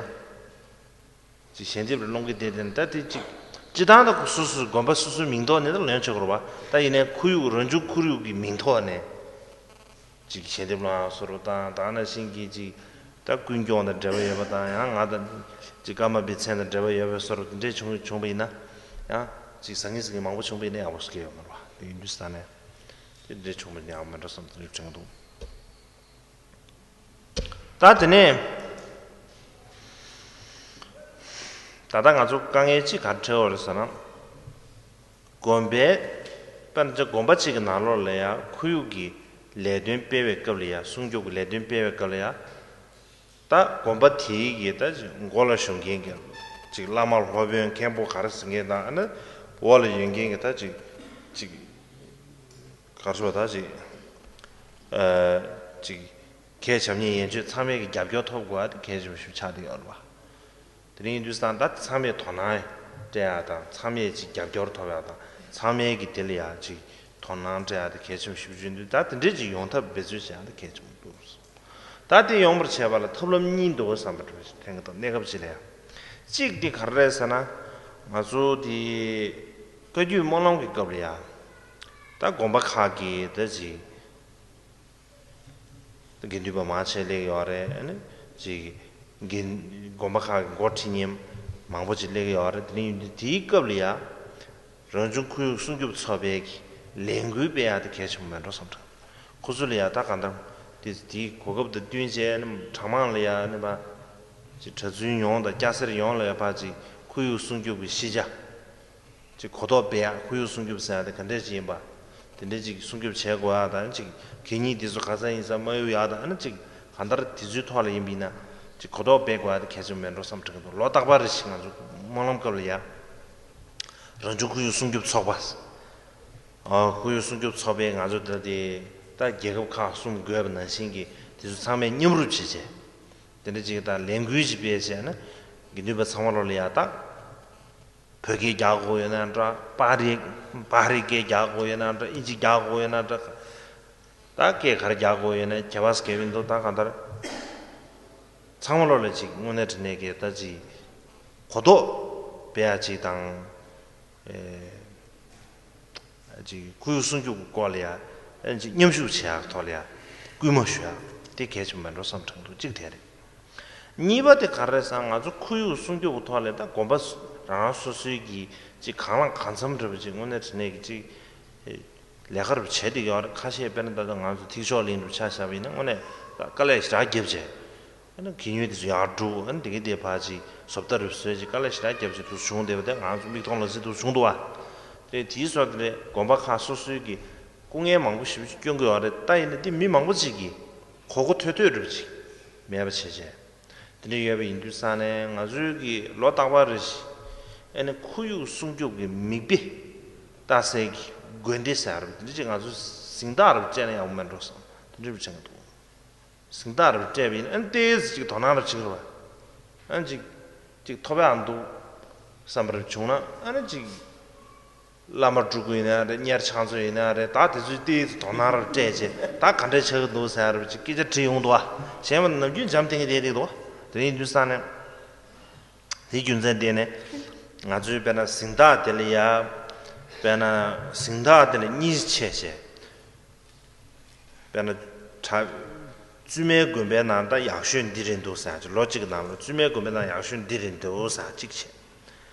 ཅིག་ཞལ་འདེབས་རེ་སློང་གི་བསྡད་དེ་ད་དེ་ཅིག་སྤྱི་བཏང་ད་ཁོ་སོ་སོའི་དགོན་པ་སོ་སོའི་མིང་ཐོག་ནས་ད་ལོན་ཆོག་གི་རེད་བ། ད་ཡིན་ནའི་ཁོར་ཡུག་རང་བྱུང་ཁོར་ཡུག་གི་མིང་ཐོག་ནས་ཅིག་ཞལ་འདེབས་སློང་ཡག་བཟོ་འདྲ་དང་ད་ནང་བཞིན་གྱི་ཅིག་ད་ཀུན་སྐྱོང་དང་འབྲེལ་བ་ཡོད་པ་དང་ཡང་ང་དང་ཅིག་ཀརྨ་པའི་མཚན་དང་འབྲེལ་བ་ཡོད་པའི་བཟོ་འདྲ་དེ་འདྲས་བྱུང་བྱུང་བ་ཡིན་ན་ཡང་ཅིག་ཟང་ངེ་ཟིང་ངེ་མང་པོ་བྱུང་བ་ཡིན་ན་ཡག་པོ་ཞིག་ཡོད་མ་རེད་བ། དེ་ཡིན་དུས་ས་ནས་དེ་འདྲས་བྱུང་བ་ཡིན་ན་ཡག་པོ་མེད་འགྲོ་བསམ་དེ་འདྲས་དྲན་གྱི་འདུག་ད་དེ་ནས་ད་ལྟ་ང་ཚོ་དཀའ་ངལ་གཅིག་ག་རེ་འཕྲད་ཡོད་རེད་ཟེར་ན། དགོན་པའི་དཔེར་ན་དགོན་པ་གཅིག་གི་ནང་ལོགས་ལ་ཡང་ཁོར་ཡུག་གི་ལས་དོན་སྤེལ་བའི་སྐབས་ལ་ཡང་སྲུང་སྐྱོབ་ཀྱི་ལས་དོན་སྤེལ་བའི་སྐབས་ལ་ཡང་ད་དགོན་པ་དེའི་གི་ད་ཅིག་མགོ་ལ་ཞོན་མཁན་གྱི་ཅིག་བླ་མ་སློབ་དཔོན་མཁན་པོ་ག་རེ་ཟེར་མཁན་དང་ཨ་ནི་འོག་ལ་ཡོད་མཁན་གྱི་ད་ཅིག་ཅིག་ག་རེ་ཟེར་བ་ད་ཅིག་ཨ་ཅིག་གས་བྱམས་སྙིང་ཡན་ཆད་ཚང་མས་ཀྱི་རྒྱབ་སྐྱོར་ཐོབ་དགོས་པ་དེ་གལ་ཆེན་པོ་ཞིག་ཆགས་བསྡད་ཡོད་རེད་བ། དེ་རིང་ཡིན་དུས་ཙང་ད་ཚང་མས་དོ་སྣང་སྤྲད་ཡག་དང་ཚང་མས་ཅིག་རྒྱབ་སྐྱོར་ཐོབ་ཡག་དང་ཚང་མས་ཀྱི་དེ་ལ་ཡག་ཅིག་དོ་སྣང་སྤྲད་ཡག་དེ་གལ་ཆེན་པོ་ཞིག་བརྗོད་དུས་ད་དེ་འདྲས་ཅིག་ཡོང་ཐབས་འབད་བརྩོན་བྱེད་ཡག་དེ་གལ་ཆེན་པོ་འདུག་ད་དེ་ཡོང་བར་བྱེད་པ་ལ་ཐབས་ལམ་གཉིས་འདུག་བསམ་པ་འདྲ་བ་ཞིག་དྲན་གྱི་འདུག་གནས་སྐབས་ཅིག་ལ་ཡང་། གཅིག་དེ་ག་རེ་རེད་ཟེར་ན། ང་ཚོ་དེ་བཀའ་བརྒྱུད་སྨོན་ལམ་གྱི་སྐབས་ལ་ཡང་། ད་དགོན་པ་ཁག་གི་ད་ཅིག་དགེ་འདུན་པ་མང་ཆེ་སླེབས་ཡོད་རེད། ཨ་ནི་ཅིག་དགེ་དགོན་པ་ཁག་གི་འགོ་ཁྲིད་མཁན་མང་པོ་ཅིག་སླེབས་ཡོད་རེད། དེ་ནས་ཡིན་དུས་དེའི་སྐབས་ལ་ཡང་རང་བྱུང་ཁོར་ཡུག་སྲུང་སྐྱོབ་ཚོགས་པའི་གི་ལས་འགུལ་སྤེལ་ཡག་དེ་གལ་ཆེན་པོ་མེད་འགྲོ་བསམ་དྲན། ཁོ་ཚོ་ལ་ཡ་ད་གང་ལྟར་དེ་དེའི་གོ་སྐབས་དང་བསྟུན་བྱས་ནས་གྲྭ་མང་ལ་ཡ་ནི་པ་ཅིག་གྲྭ་བཙུན་ཡོངས་དང་སྐྱ་སེར་ཡོངས་ལ་ཡ་ཕར་ཅིག་ཁོར་ཡུག་སྲུང་སྐྱོབ་ཀྱི་ཤེས་བྱ་ཅིག་གོ་རྟོགས་སྤེལ་ཡག་ཁོར་ཡུག་སྲུང་སྐྱོབ་ཟེར་ཡག་དེ་ག་འདྲས་ཅིག་ཡིན་པ་དེ་འདྲས་ཅིག་སྲུང་སྐྱོབ་བྱེད་དགོས་ཡག་དང་ཅིག་གད་སྙིགས་དེ་ཚོ་ག་ས་ཡིན་ས་མ་གཡུག་ཡག་དང་ཨ་ནི་ཅིག་གང་ལྟར་དེ་ཚོའི་ཐོག་ལ་ཡིན་པ་ཡིན་ན་ཅིག་གོ་རྟོགས་སྤེལ་དགོས་ཡག་དེ་གལ་ཆེན་པོ་མེད་འགྲོ་བསམ་དྲན་གྱི་འདུག་ལོ་རྟག་པར་རེ་ཞིག་ང་ཚོ་སྨོན་ལམ་སྐབས་ལ་ཡ་རང་བྱུང་ཁོར་ཡུག་སྲུང་སྐྱོབ་ཚོགས་པ། ཨ་ཁོར་ཡུག་སྲུང་སྐྱོབ་ཚོགས་པའི་ང་ཚོ་ད་དེ་ད་རྒྱལ་ཁབ་ཁག་གསུམ་དགོས་པ་ནང་བཞིན་གྱི་དེ་ཚོ་ཚང་མས་མཉམ་རུབ་བྱེད་བྱས། དེ་འདྲ་ཅིག་ད་ལས་འགུལ་ཅིག་སྤེལ་བྱས་ན་དགེ་འདུན་པ་ཚང་མ་ལོ་ལ་ཡ་ད་བོད་སྐད་རྒྱག་དགོས་ཡོད་ན་འདྲ། པ་རི་པ་རི་སྐད་རྒྱག་དགོས་ཡོད་ན་འདྲ། ཨིན་ཇི་རྒྱག་དགོས་ཡོད་ན་འདྲ། ད་སྐད་ག་རེ་རྒྱག་དགོས་ཡོད་ན་ཁྱད་པར་སྐད་མི་འདུག་ད་གང་ལྟར་ཚང་མ་ལོ་ལ་ཅིག་དངོས་གནས་དྲང་གནས་ཀྱི་ད་ཅིག་གོ་རྟོགས་སྤེལ་ཡ་ཅིག་དང་། ཨེ། ཅིག་ཁོར་ཡུག་སྲུང་སྐྱོབ་ཀྱི་སྐོར་ལ་ཡ་ཅིག་མཉམ་ཞུགས་བྱེད་ཡག་ཐོག་ལ་ཡ་སྐུལ་མ་ཞུ་ཡག་དེ་གལ་ཆེན་པོ་མེད་འགྲོ་བསམ་དྲན་འདུག་གཅིག་དེ་རེད། གཉིས་པ་དེ་ག་རེ་རེད་ཟེར་ན་ང་ཚོ་ཁོར་ཡུག་སྲུང་སྐྱོབ་ཀྱི་ཐོག་ལ་ད་དགོན་པ་རང་སོ་སོའི་གི་ཅིག་གང་ལ་གང་འཚམ་འདྲ་པོ་ཅིག་དངོས་གནས་དྲང་གནས་ཀྱི་ཅིག་ལས་ཀ་རུ་བྱེད་བསྡད་ཡོད་རེད། ཁ་ཤས་དཔེར་ན་ད་ལྟ་ང་ཚོ་ཐིག་ཤོག་ལིང་རུ་ཆ་བཞག་པ་ཡིན་ན་དངོས་གནས་ད་དཀའ་ལས་ཞེ་དྲག་བརྒྱབ་བྱས། ཨ་ནི་གད་སྙིགས་དེ་ཚོ་ཡར་སྒྲུག་ཨ་ནི་དེ་གའི་དེ་ཕར་ཅིག་བཟོ་ལྟ་རུ་བཟོས་ཅིག་དཀའ་ལས་ཞེ་དྲག་བརྒྱབ་ཅིག་དུ་བྱུང་བསྡད་པ་དེ་ང་ཚོ་མིག་མཐོང་ལག་ཟིན་དུ་བྱུང་འདུག་བ། དེ་དེའི་སོགས་དེ་རེད། དགོན་པ་ཁག་སོ་སོའི་གི་སྐུ་ངལ་མང་པོ་ཞེ་པོ་ཅིག་སྐྱོན་གྱི་ཡོད་རེད། ད་ཡིན་ན་དེ་མི་མང་པོ་ཅིག་གིས་གོ་གོ་ཐོས་ཐོས་འདྲ་པོ་ཅིག་མེད་པ་བྱས་བྱས། དེ་འདྲ་ཡོད་པ་ཡིན་དུས་ཙང་ནས་ང་ཚོའི་གི་ལོ་རྟག་པར་རེ་ཞིག་ཨ་ནི་ཁོར་ཡུག་སྲུང་སྐྱོབ་ཀྱི་མིག་དཔེ་ལྟ་སའི་གི་དགོན་སྡེ་ཟེར་ཡ་རེད། དེ་འདྲ་ཅིག་ང་ཚོ་གཟེངས་རྟགས་རེ་སྤྲད་ན་ཡག་པོ་མེད་འགྲོ་བསམ་དེ་འདྲ་བྱེད་ཀྱི་འདུག་གཟེངས་རྟགས་རེ་སྤྲད་པ་ཡིན་ན་ཨ་ནི་ཏོག་ཙམ་ཅིག་དོ་སྣང་རེ་བྱེད་ཀྱི་རེད་བ། ཨ་ནི་ཅིག་ཅིག་ཐོབ་ཡག་འདུག་བསམ་པ་རེ་བྱུང་ན་ཨ་ནི་ཅིག་བླ་མ་སྤྲུལ་སྐུ་ཡིན་ན་རེད། གཉེར་ཕྱག་མཛོད་ཡིན་ན་རེད། ད་དེ་ཚོའི་ཏོག་ཙམ་དོ་སྣང་རེ་སྤྲད་བྱས་ད་ག་འདྲས་ཆགས་ཀྱི་འདུག་ཟེར་ཡ་རེ་ཅིག་སྐད་ཆ་དྲིས་ཡོང་འདུག་བ། གཞན་པ་ནམ་རྒྱུན་འཇམ་ཐིང་ངེ་བསྡད་ཀྱི་འདུག་བ། དེ་ཡིན་དུས་ཙང་ནས་དེའི་རྒྱུ་མཚན་བརྟེན་ནས་ང་ཚོའི་དཔེར་ན་གཟེངས་རྟགས་དེ་ལ་ཡ་དཔེར་ན་གཟེངས་རྟགས་དེ་ལ་གཉིས་ཕྱེ་བྱས། དཔེར་ན་གྲྭ། བཙུན་མའི་དགོན་པའི་ནང་ད་ཡག་ཤོས་འདི་རེད་འདུག་ཟེར་ཡ་ཅིག་ལོ་གཅིག་གི་ནང་ལ་བཙུན་མའི་དགོན་པའི་ནང་ཡག་ཤོས་འདི་རེད་འདུག་ཟེར་ཡ་གཅིག་བྱས།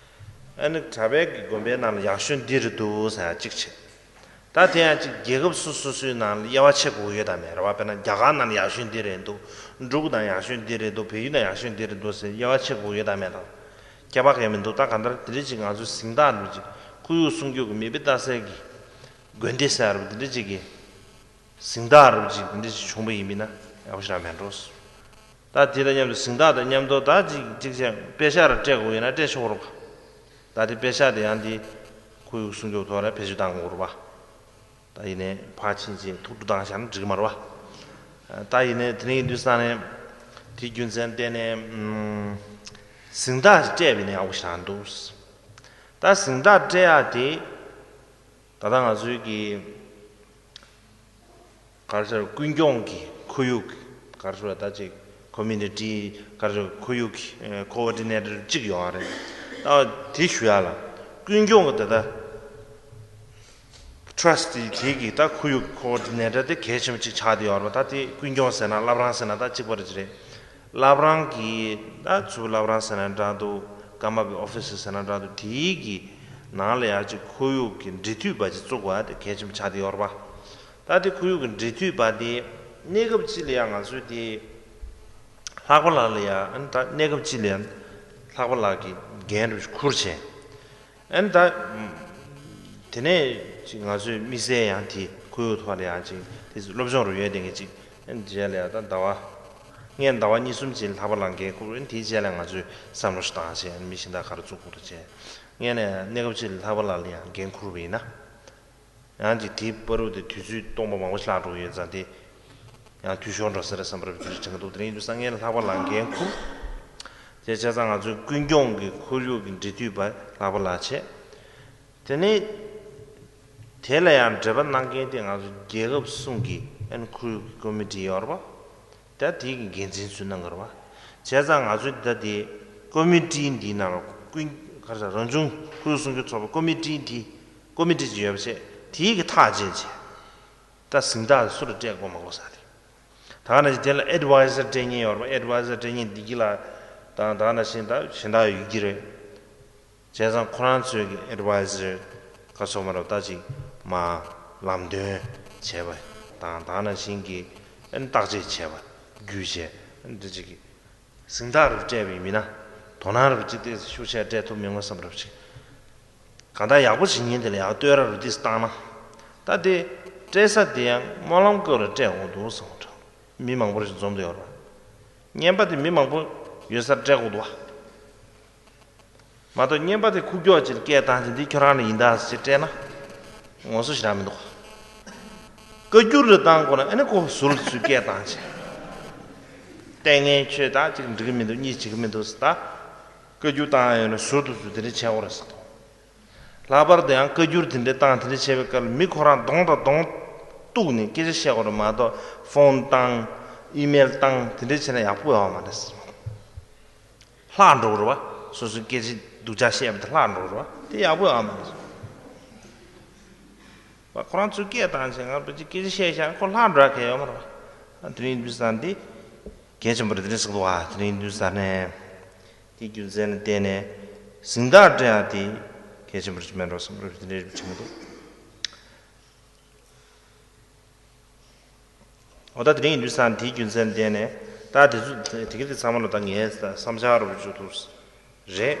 ཨ་ནི་གྲྭ་པའི་གི་དགོན་པའི་ནང་ལ་ཡག་ཤོས་འདི་རེད་འདུག་ཟེར་ཡ་གཅིག་བྱས། ད་དེ་ཡང་ཅིག་རྒྱལ་ཁབ་སོ་སོ་སོའི་ནང་ལ་དབྱེ་བ་ཕྱེ་དགོས་ཡོད་དམ་མེད་རེད་བ། དཔེར་ན་རྒྱ་གར་ནང་ལ་ཡག་ཤོས་འདི་རེད་འདུག་འབྲུག་ནང་ཡག་ཤོས་འདི་རེད་འདུག་བལ་ཡུལ་ནང་ཡག་ཤོས་འདི་རེད་འདུག་ཟེར་དབྱེ་བ་ཕྱེ་དགོས་ཡོད་དམ་མེད་དམ། ཁྱད་པར་གང་ཡང་མི་འདུག་ད་གང་ལྟར་དེ་འདྲ་ཅིག་ང་ཚོའི་གཟེངས་རྟགས་འདྲ་ཅིག་ཁོར་ཡུག་སྲུང་སྐྱོབ་ཀྱི་མེ་འཕེན་ལྟ་སའི་གི་དགོན་སྡེ་ཟེར་བ་དེ་འདྲ་ཅིག་གི་གཟེངས་རྟགས་འདྲ་ཅིག་དེ་འདྲ་ཅིག་བྱུང་བ་ཡིན་མིན་ན་ཡག་པོ་ཞིག་རང་མེད་འགྲོ། ད་དེ་དང་མཉམ་དུ་གཟེངས་རྟགས་དང་མཉམ་དུ་ད་ཅིག་ཅིག་བྱས་པེ་ཤག་ར་སྤྲད་དགོས་ཡིན་ན་སྤྲད་ཆོག་རོགས། ད་དེ་པེ་ཤག་དེ་ཡང་དེ་ཁོར་ཡུག་སྲུང་སྐྱོབ་ཐོག་ལ་བེད་སྤྱོད་གཏང་དགོས་རེད་པ། ད་ཡིན་ནའི་ཕར་ཕྱིན་ཅིག་ཐུགས་སྤྲོ་བཏང་བཞག་ན་འགྲིག་གི་མ་རེད་པ། ད་ཡིན་ནའི་དེ་རིང་ཡིན་དུས་ས་ནས་དེའི་རྒྱུ་མཚན་བརྟེན་ནས་ཨམ། གཟེངས་རྟགས་ཅིག་སྤྲད་པ་ཡིན་ན་ཡག་པོ་ཞིག་རང་འདུག་ད་གཟེངས་རྟགས་སྤྲད་ཡག་དེ་ད་ལྟ་ང་ཚོའི་གི་ག་རེ་ཟེར་ཀུན་སྐྱོང་གི་ཁོར་ཡུག་གི་ག་རེ་ཟེར་ད་ཅིག་ཀོ་མུ་ནི་ཊི་ག་རེ་ཟེར་ཁོར་ཡུག་གི་ཀོ་ཨོ་ཌི་ནེ་ཊར་གཅིག་ཡོད་རེད། ད་དེ་ཞུ་ཡག་ལ་ཀུན་སྐྱོང་གི་ད་ལྟ་ཊ་ར་སི་ཊི་དེ་གི་ད་ཁོར་ཡུག་ཀོ་ཨོ་ཌི་ནེ་ཊར་དེ་གལ་ཆེན་པོ་གཅིག་ཆགས་བསྡད་ཡོད་རེད་པ། ད་དེ་ཀུན་སྐྱོང་ཟེར་ན་བླ་བྲང་ཟེར་ན་ད་གཅིག་པ་རེད་ཅི་རེད། བླ་བྲང་གི་ད་ཚུར་བླ་བྲང་ཟེར་ན་འདྲ་འདུག་ཀརྨ་པའི་ཨོ་ཕི་སི་ཟེར་ན་འདྲ་འདུག་དེའི་གི་ནང་ལ་ཡང་ཅིག་ཁོར་ཡུག་གི་འབྲེལ་མཐུད་པ་ཅིག་བཙུགས་པ་དེ་གལ་ཆེན་པོ་ཆགས་བསྡད་ཡོད་རེད་པ། ད་དེ་ཁོར་ཡུག་གི་འབྲེལ་མཐུད་པ་དེ་གནས་སྐབས་སྤྱི་ལ་ཡང་ང་ཚོས་དེ་ལྷག་པ་ལགས་ལ་ཡང་ཨ་ནི་ད་གནས་སྐབས་སྤྱི་ལ་ཡང་ལྷག་པ་ལགས་ཀྱི་འགན་རུ་ཁུར་བྱས། ཨ་ནི་ད་དེ་ནས་ཅིག་ང་ཚོའི་དམིགས་བསལ་ཡང་དེ་ཁོར་ཡུག་ཐོག་ལ་ཡང་ཅིག་དེ་སློབ་སྦྱོང་རུ་ཡོད་དེ་ངས་ཅིག་ཨ་ནི་རྗེས་ལ་ཡང་ད་ཟླ་བ་ངས་ཟླ་བ་གཉིས་གསུམ་ཅིག་ལྷག་པ་ལགས་འགན་ཁུར། ཨ་ནི་དེའི་རྗེས་ལ་ང་ཚོས་བསམ་བློ་ཞིག་བཏང་བྱས་ཨ་ནི་མི་གཞན་དག་ག་རེ་བཙུགས་དགོས་རེད་བྱས། ངས་ནས་གནས་སྐབས་སྤྱི་ལ་ལྷག་པ་ལགས་ལ་ཡང་འགན་ཁུར་བ་ཡིན་ན། ཡང་ཅིག་དེའི་བར་དུ་དེ་དུས་ཚོད་སྟོང་པ་མང་པོ་ཞིག་ལྷག་འགྲོ་གི་ཡོད་ཙང་དེ་ཡང་འཐུས་ཤོར་འགྲོ་ས་རེད་བསམ་པ་རེད་དྲན་གྱི་འདུག་དེ་རིང་དུས་སང་ངས་ལྷག་པ་ལགས་འགན་ཁུར། དེ་བྱས་ཙང་ང་ཚོའི་ཀུན་སྐྱོང་གི་ཁོར་ཡུག་གི་འབྲེལ་མཐུད་པ་ལྷག་པ་ལགས་བྱས། དེ་ནས་དེ་ལ་ཡང་འབྲེལ་བ་གནང་མཁན་དེ་ང་ཚོ་རྒྱལ་ཁབ་གསུམ་གྱི་ཨན་ཁོར་ཡུག་གི་ཀོ་མི་ཊི་ཡོད་རེད་པ། ད་དེ་གི་འགན་འཛིན་ཚུལ་གནང་གི་རེད་པ། བྱས་ཙང་ང་ཚོས་ད་དེ་ཀོ་མི་ཊི་འདིའི་ནང་ལ་ཀུན་ག་རེ་ཟེར་རང་བྱུང་ཁོར་ཡུག་སྲུང་སྐྱོབ་ཚོགས་པ་ཀོ་མི་ཊི་འདི་ཀོ་མི་ཊི་ཅིག་ཡོད་པ་བྱས་དེའི་གི་ཐག་བཅད་བྱས། ད་གཟེངས་རྟགས་སུ་ལ་སྤྲད་དགོས་མ་དགོས་ཟེར་ཏེ། ད་ག་ནང་བཞིན་དེ་ལ་ཨེཌ་ཝའི་ཟར་སྤྲད་མཁན་ཡོད་རེད་པ། ཨེཌ་ཝའི་ཟར་སྤྲད་མཁན་འདི་གི་ལ་དང་ད་ག་ནང་བཞིན་ད་གཞན་དག་ཡོད་ཀྱི་རེད། བྱས་ཙང་ཁོ་རང་ཚོའི་གི་ཨེཌ་ཝའི་ཟར་ག་སོགས་མ་རབས་ད་ཅིག་མ་ལམ་སྟོན་བྱས་པ་དང་ད་ག་ནང་བཞིན་གྱི་ཨན་བརྟག་དཔྱད་བྱས་པ་བརྒྱུད་བྱས་ཨན་འདི་ཅིག་གི་གཟེངས་རྟགས་རུ་སྤྲད་པ་ཡིན་མིན་ན་དོ་སྣང་རུ་ཅིག་ཏོག་ཙམ་ཤུགས་ཆེ་སྤྲད་ཐུབ་མི་མངོན་བསམ་རབ་ཅིག་གང་ལྟར་ཡག་པོ་བྱེད་མཁན་དེ་ལ་ཡག་བསྟོད་ར་རུ་ཏིས་བཏང་ན། ད་དེ་སྤྲད་ས་དེ་ཡང་སྨོན་ལམ་སྐོར་ལ་སྤྲད་འོང་འདུག་བསམ་དྲན། མི་མང་པོ་རེ་འཛོམས་འདུག་ཡོད་ར། བརྙན་པ་དེ་མི་མང་པོ་ཡོད་སར་སྤྲད་དགོས་འདུག་བ། མ་གཏོགས་བརྙན་པ་དེ་ཁུག་ཀྱོག་ཅིག་སྐད་བཏང་ཅིག་འདི་ཁྱོད་རང་ལ་ཡིན་ད་ཟེར་སྤྲད་ན། ངོ་སོ་ཞེ་དྲག་མི་འདུག་བ། བཀའ་འགྱུར་རེ་བཏང་དགོས་ན་ཨ་ནི་ཁོ་ཟུར་ཚུར་སྐད་བཏང་ཅིག་ལྟས་ངན་ཁྱོད་ད་ཅིག་འགྲིག་གི་མི་འདུག་གཉིས་བྱེད་ཀྱི་མི་འདུག་ཟེར་ད། བཀའ་འགྱུར་བཏང་ཡོད་ན་ཟུར་དུ་ཚུར་དེ་འདྲ་བྱས་འོ་རེད་ཟེར་དོ། ལྷག་པར་དུ་ཡང་བཀའ་འགྱུར་དེ་འདྲ་བཏང་དེ་འདྲ་བྱས་པའི་སྐབས་ལ་མི་ཁོ་རང་གདོང་དང་གདོང་གཏུག་ནས་སྐད་ཆ་བཤད་དགོས་རེད་མ་གཏོགས་ཕོན་བཏང་ཨི་མེལ་བཏང་དེ་འདྲ་བྱས་ན་ཡག་པོ་ཡོད་མ་རེད། ལྷག་འགྲོ་གི་རེད་བ། སོ་སོའི་སྐད་ཆ་སྡུག་ཅག་བཤད་པ་དེ་ལྷག་འགྲོ་གི་རེད་བ། དེ་ཡག་པོ་ཡོད་མ་རེད། བ་ཁོ་རང་ཚོས་སྐད་བཏང་བྱས་ང་ཕལ་ཆེར་སྐད་ཆ་བཤད་བཞག་ཁོ་ལྷག་འགྲོ་ཡ་གལ་ཡོད་མ་རེད་བ། དེ་རིང་དུས་སང་འདི་གལ་ཆེན་པོ་རེད་དེ་འདྲ་ཟེར་གི་འདུག་བ། དེ་རིང་དུས་སང་ནས་དེ་རྒྱུ་མཚན་ལ་བརྟེན་ནས་གཟེངས་རྟགས་སྤྲད་ཡ་དེ་གལ་ཆེན་པོ་རེད་མེད་འགྲོ་བསམ་རེད་དེ་འདྲ་དྲན་གི་འདུག་འོ་ད་དེ་རིང་དུས་སང་དེའི་རྒྱུ་མཚན་ལ་བརྟེན་ནས་ད་དེ་ཚོ་དེ་ག་དེ་ཚང་མ་ལ་ད་ངས་བསམ་འཆར་རོབ་བཅུག་ཐུབ་རེད།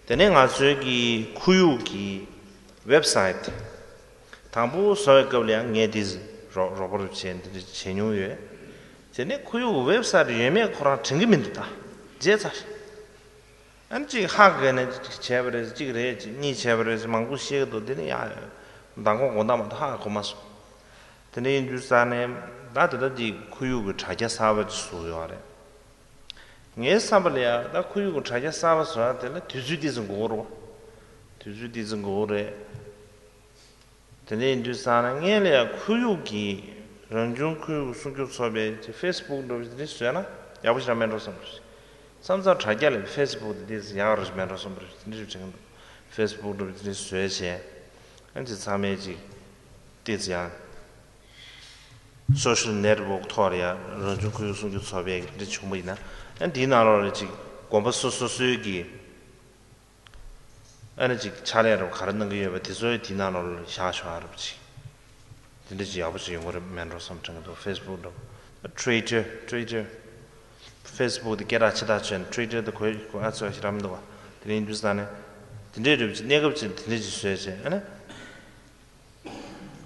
དེ་ནས་ང་ཚོའི་གི་ཁོར་ཡུག་གི་ཝེབ་སའིཊ་དང་པོ་བཟོ་བའི་སྐབས་ལ་ཡང་ངས་དེ་རོགས་རོགས་པ་རུ་བྱས་འདི་འདྲ་བྱས་མྱོང་ཡོད། དེ་ནས་ཁོར་ཡུག་ཝེབ་སའིཊ་ཡོད་མེད་ཁོ་རང་དྲན་གི་མི་འདུག་ད་བརྗེད་ཚར། ཨ་ནི་གཅིག་ཧ་གོ་ནས་གཅིག་བྱས་པ་རེད། གཅིག་རེད། གཅིག་གཉིས་བྱས་པ་རེད། མང་པོ་བཤད་ཀྱི་འདུག་དེ་ནི་ཡ་མདང་དགོང་དགོང་དག་མ་གཏོགས་ཧ་གོ་མ་སོང་། དེ་འདྲ་ཡིན་དུས་ས་ནས་ད་དེ་ལྟ་ཅིག་ཁོར་ཡུག་གི་དྲ་རྒྱ་གསར་པ་ཅིག་བཟོ་ཡོད་རེད། ངའི་བསམ་པ་ལ་ཡ་ད་ཁོར་ཡུག་གི་དྲ་རྒྱ་གསར་པ་བཟོ་ཡ་དེ་ལ་དུས་ཚོད་ཏོག་ཙམ་འགོར་གི་རེད། དུས་ཚོད་ཏོག་ཙམ་འགོར་གི་རེད། དེ་འདྲ་ཡིན་དུས་ཙང་ན་ངས་ལ་ཡ་ཁོར་ཡུག་གི་རང་བྱུང་ཁོར་ཡུག་སྲུང་སྐྱོབ་ཚོགས་པའི་ཅིག་ཕེ་སི་བུག་འདྲ་བོ་དེ་འདྲ་བཟོས་ན་ཡག་པོ་ཞིག་རང་མེད་འགྲོ་བསམ་གྱི། མཚམས་མཚམས་དྲ་རྒྱ་ལ་ཕེ་སི་བུག་དེ་འདྲ་ཡག་རུ་མེད་འགྲོ་བསམ་པ་དེ་འདྲ་བྱེད་ཀྱི་འདུག་ཕེ་སི་བུག་འདྲ་བོ་དེ་འདྲ་བཟོས་བྱས་ཨ་ནི་ཚང་མས་ཅིག་ཏོག་ཙམ་ཡང་སོ་ཤལ་ནེཊ་ཝོག་ཐོག་ལ་ཡ་རང་བྱུང་ཁོར་ཡུག་སྲུང་སྐྱོབ་ཚོགས་པའི་དེ་འདྲ་བྱུང་བ་ཡིན་ན་ཨ་ནི་དེའི་ནང་ལོགས་ལ་ཅིག་དགོན་པ་སོ་སོ་སོའི་གི་ཨ་ནི་ཅིག་ཕྱག་ལས་རུ་ག་རེ་གནང་གི་ཡོད་པ་དེ་ཚོའི་དེའི་ནང་ལོགས་ལ་བཞག་ཆོག་ཨ་རུ་ཅིག་དེ་འདྲ་ཅིག་ཡག་པོ་ཅིག་ཡོང་གི་རེད་མེད་འགྲོ་བསམ་དྲན་གྱི་འདུག་ཕེ་སི་བུག་འདྲ་པོ། ཊུ་ཝི་ཊར། ཊུ་ཝི་ཊར། ཕེ་སི་བུག་དེ་སྐད་གྲགས་ཆེ་ཐག་ཆོད་ནས་ཊུ་ཝི་ཊར་དེ་གོ་གོ་ཨ་ཚོད་ཞིག་རག་མི་འདུག་བ། དེ་ཡིན་དུས་ཙང་ནས་དེ་འདྲའི་རིགས་ཀྱི་གནས་སྐབས་ཅིག་དེ་འདྲའི་ཅིག་བཟོས་བྱས། ཨ་ནི་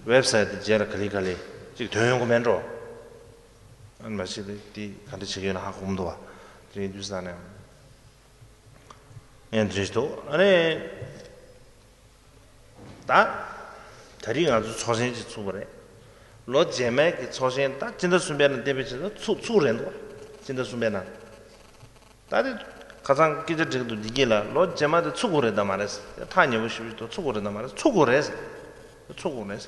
ཝེབ་སའིཊ་དེ་རྗེས་ལ་ག་ལེ་ག་ལེ་ཅིག་ཐོན་ཡོང་གི་མེད་འགྲོ། ཨ་ནི་མ་གཞི་དེ་དེ་ག་འདྲ་བྱེད་ཀྱི་ཡོད་ན་ཧ་གོ་མི་འདུག་བ། དེ་ཡིན་དུས་ཙང་ནས་ངས་འདི་འདྲ་ཞིག་འདུག། ཨ་ནི། ད། ད་རིང་ང་ཚོ་ཚོགས་ཆེན་ཅིག་ཚུགས་པ་རེད། ལོ་རྗེས་མའི་གི་ཚོགས་ཆེན་ད་སྤྱི་ཟླ་གསུམ་པའི་ནང་གཏན་འབེབས་བྱས་ན་ཚུགས་ཚུགས་རེད་འདུག། སྤྱི་ཟླ་གསུམ་པའི་ནང་། ད་དེ་ཁ་སང་སྐད་ཆ་དྲིས་འདུག། འདི་གྱིས་ལ་ལོ་རྗེས་མ་དེ་ཚུགས་དགོས་རེད་ད་མ་རེད། ཐག་ཉེ་པོ་ཞུ་ཞུ་འདུག། ཚུགས་དགོས་རེད་ད་མ་རེད། ཚུགས་དགོས་རེད། ཚུགས་དགོས་རེད།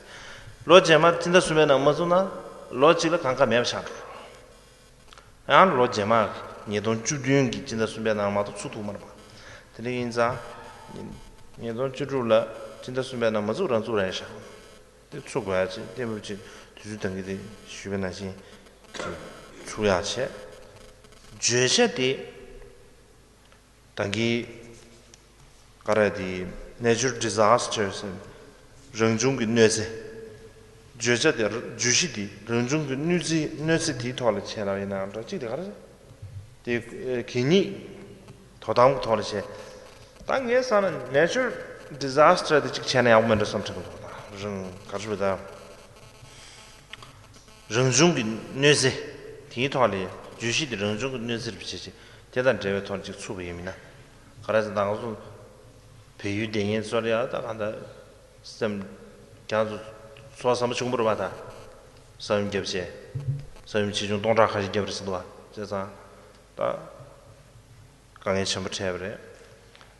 ལོ་རྗེས་མ་སྤྱི་ཟླ་གསུམ་པའི་ནང་མ་ཚུགས་ན་ལོ་གཅིག་ལ་གང་ག་མེད་པ་ཆགས་འགྲོ། ཡང་ལོ་རྗེས་མ་ཉིས་སྟོང་བཅུ་བདུན་གྱི་སྤྱི་ཟླ་གསུམ་པའི་ནང་མ་གཏོགས་ཚུགས་ཐུབ་མ་རེད་པ། དེ་འདྲ་ཡིན་ཙང་། ཉིས་སྟོང་བཅུ་དྲུག་ལ་སྤྱི་ཟླ་གསུམ་པའི་ནང་མ་ཚུགས་རང་ཚུགས་རེད་ཤག། དེ་ཚུགས་དགོས་ཡ་ཅིག་གཏན་འབེབས་ཅིག་དུས་ཚོད་འདང་གི་དེ་ཞུས་པ་ནང་བཞིན་ཚུགས་ཡ་བྱས། བརྗོད་བྱ་དེ། ད་གིན་ག་རེ་དེ་natural disasters རང་བྱུང་གི་གནོད་འཚེ། བརྗོད་བྱ་དེ་བརྗོད་གཞི་དེ་རང་བྱུང་གི་གནོད་འཚེ་གནོད་འཚེ་དེའི་ཐོག་ལ་བྱས་ལབ་ཡིན་ནའང་འདྲ། གཅིག་དེ་ག་རེ་རེད། དེ་གད་སྙིགས་དོ་དམ་གྱི་ཐོག་ལ་བྱས། ད་ངས་བསམ་ན་natural disaster དེ་གཅིག་བྱས་ན་ཡག་པོ་མེད་འགྲོ་བསམ་དྲན་གྱི་འདུག། ད་རང་ག་རེ་ཞུ་དགོས་ད། རང་བྱུང་གི་གནོད་འཚེ་དེའི་ཐོག་ལ་བརྗོད་གཞི་དེ་རང་བྱུང་གི་གནོད་འཚེ་རེད་བྱས་བྱས་དེ་དང་འབྲེལ་བའི་ཐོག་ལ་ཅིག་ཚུགས་པ་ཡིན་མིན་ན། ག་རེ་ཟེར་ན་ང་ཚོ་བལ་ཡུལ་བསྡད་མཁན་ཚོ་ལ་ཡ་ད་གང་ལྟར་སེམས་ཀྱང་ཚོ་ཚོ་བསམ་པ་ཆུང་པོ་རེད་པ། ད་ས་ཡོམ་བརྒྱབ་བྱས་ས་ཡོམ་ཆེ་ཆུང་སྟོང་ཕྲག་ཁ་ཤས་བརྒྱབ་རེད་ཟེར་འདུག་བ། བྱས་ཙང་ད། དཀའ་ངལ་ཆེན་པོ་འཕྲད་པ་རེད།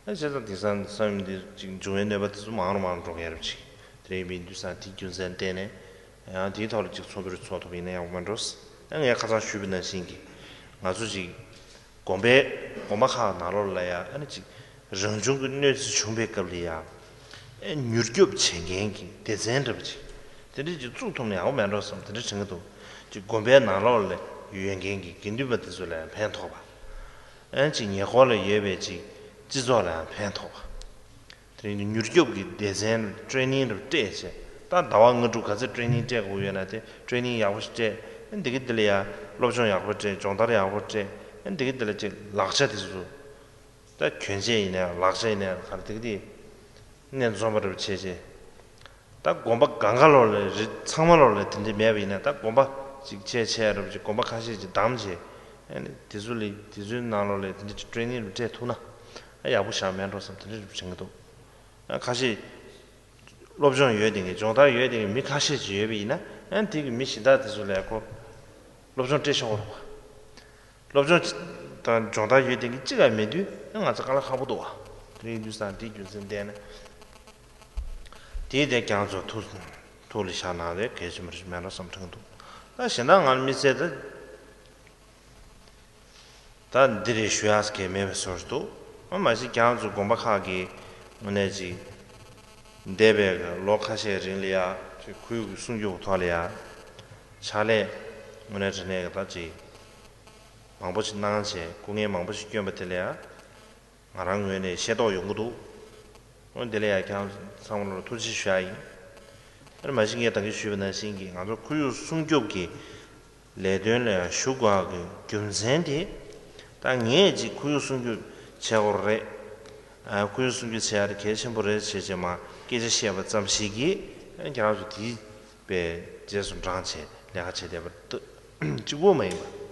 ཨ་བྱས་ཙང་དེང་སང་ས་ཡོམ་འདི་ཅིག་འབྱུང་བའི་གནོད་པ་དེ་ཚོ་མང་རུ་མང་རུ་འགྲོ་གི་ཡོད་རེད་ཅིག། དེ་རིང་མིན་དུས་སང་དེའི་རྒྱུ་མཚན་བརྟེན་ནས་ཡང་དེའི་ཐོག་ལ་ཅིག་ཚོགས་འདུ་རེ་ཚོགས་ཐུབ་པ་ཡིན་ན་ཡག་པོ་མ་འགྲོ། ཨ་ངས་ཁ་སང་ཞུས་པ་ནང་བཞིན་གྱི་ང་ཚོ་ཅིག་དགོན་པའི་དགོན་པ་ཁག་ནང་ལོགས་ལ་ཡ་ཨ་ནི་ཅིག་རང་བྱུང་གི་གནོད་འཚེ་བྱུང་པའི་སྐབས་ལ་ཡ་ཨ་མྱུར་སྐྱོབ་བྱེད་མཁན་གྱི་སྡེ་ཚན་འདྲ་པོ་ཅིག་དེ་འདྲ་ཅིག་བཙུགས་ཐུབ་ན་ཡག་པོ་མེད་འགྲོ་བསམ་དེ་འདྲ་དྲན་གྱི་འདུག། ཅིག་དགོན་པའི་ནང་ལོགས་ལ་ཡོད་མཁན་གྱི་དགེ་འདུན་པ་དེ་ཚོ་ལ་ཡང་ཕན་ཐོགས་པ། ཨན་ཅིག་ཉེ་འཁོར་ལ་ཡོད་པའི་ཅིག་སྤྱི་ཚོགས་ལ་ཡང་ཕན་ཐོགས་པ། དེ་རིང་མྱུར་སྐྱོབ་ཀྱི་སྡེ་ཚན་ཊེ་རེ་ནིང་རུ་སྤྲད་བྱས། ད་ཟླ་བ་ལྔ་དྲུག་ག་ཚོད་ཊེ་རེ་ནིང་སྤྲད་དགོས་ཡོད་ན་དེ་ཊེ་རེ་ནིང་ཡག་པོ་ཞིག་སྤྲད། ཨན་དེ་གི་དེ་ལ་ཡང་སློབ་སྦྱོང་ཡག་པོ་སྤྲད། སྦྱོང་བརྡར་ཡག་པོ་སྤྲད། ཨན་དེ་གི་དེ་ལ་ཅིག་ལག་ཆ་དེ་ཚོ། ད་གྱོན་ཆས་ཡིན་ནའི་ལག་ཆ་ཡིན་ནའི་ག་རེ་དེ་གི་དེ་གནས་འཛོམས་པ་རུ་བྱས་བྱས། ད་དགོན་པ་གང་ག་ལོག་ལ་རི་ཚང་མ་ལོག་ལ་དེ་འདྲ་མེད་པ་ཡིན་ན་ད་དགོན་པ་ཅིག་ཆེ་ཆེ་རབ་ཅིག་དགོན་པ་ཁ་ཤས་ཅིག་བདམས་བྱས། ཨ་ནི་དེ་ཚོ་ལ་དེ་ཚོའི་ནང་ལོགས་ལ་དེ་འདྲ་ཅིག་ཊེ་རེ་ནིང་རུ་སྤྲད་ཐུབ་ན་ཨ་ཡག་པོ་ཞེ་དྲག་མེད་འགྲོ་བསམ་དེ་འདྲ་རུ་དྲན་གྱི་འདུག། ཨ་ཁ་ཤས་སློབ་སྦྱོང་ཡོད་དེ་གི་སྦྱོང་བརྡར་ཡོད་དེ་གི་མི་ཁ་ཤས་ཅིག་ཡོད་པ་ཡིན་ན་ཨ་ནི་དེ་གི་མི་གཞན་དག་དེ་ཚོ་ལ་ཁོ་སློབ་སྦྱོང་སྤྲད་ཆོག་གི་རེད་པ། སློབ་སྦྱོང་དང་སྦྱོང་བརྡར་ཡོད་དེ་གི་གཅིག་ལ་མེད་དུས་ང་ཚོ་དཀའ་ལས་ཁག་པོ་འདུག་བ། དེ་ཡིན་དུས་ཙང་དེའི་རྒྱུ་མཚན་བལྟས་ན། དེའི་དེ་ཀྱང་ཚོ་ཐུགས་ཐུགས་ལ་བཞག་ན་རེ་གལ་ཆེན་པོ་རེད་མེད་འགྲོ་བསམ་དྲན་འདུག། ད་གཞན་དག་ང་ལ་དམིགས་བསལ་ད་ད་འདི་རེད་ཞུ་ཡག་གལ་མེད་པའི་བཟོ་འདྲ་འདུག། ཨ་མ་གཞི་ཀྱང་ཚོ་དགོན་པ་ཁག་གི་དངོས་གནས་ཅིག་འདས་པའི་ལོ་ཁ་ཤས་རིང་ལ་ཡ་ཁོར་ཡུག་གི་སྲུང་སྐྱོབ་ཐོག་ལ་ཡ་ཕྱག་ལས་དངོས་གནས་དྲང་གནས་ཀྱི་ད་ཅིག་མང་པོ་ཞིག་གནང་བྱས་སྐུ་ངལ་མང་པོ་ཞིག་བསྐྱོན་པ་དེ་ལ་ཡང་ང་རང་ངོས་ནས་ཤེས་རྟོགས་ཡོང་གི་འདུག། འོན་དེ་ལ་ཡང་ཁྱེད་རང་ཚང་མ་ལ་ཐུགས་རྗེ་ཆེ་ཞུ་ཡ་ཡིན། ཨ་ནི་མ་གཞི་ངས་ད་གིན་ཞུས་པ་ནང་བཞིན་གྱི་ང་ཚོ་ཁོར་ཡུག་སྲུང་སྐྱོབ་ཀྱི་ལས་དོན་ལ་ཡང་ཞུགས་དགོས་ཀྱི་རྒྱུ་མཚན་དེ། ད་ངས་ཅིག་ཁོར་ཡུག་སྲུང་སྐྱོབ་བྱེད་དགོས་རེད། ཨ་ཁོར་ཡུག་སྲུང་སྐྱོབ་བྱེད་ཡ་དེ་གལ་ཆེན་པོ་རེད་བྱས་བྱས་མ་སྐད་ཆ་བཤད་པ་ཙམ་ཞིག་གིས་ཨ་ཁྱེད་རང་ཚོ་དེའི་པའི་རྗེས་སུ་འབྲངས་བྱས་ལས་ཀ་བྱེད་བསྡད་པ་ལྟ་གཅིག་པོ་མ་ཡིན་པ།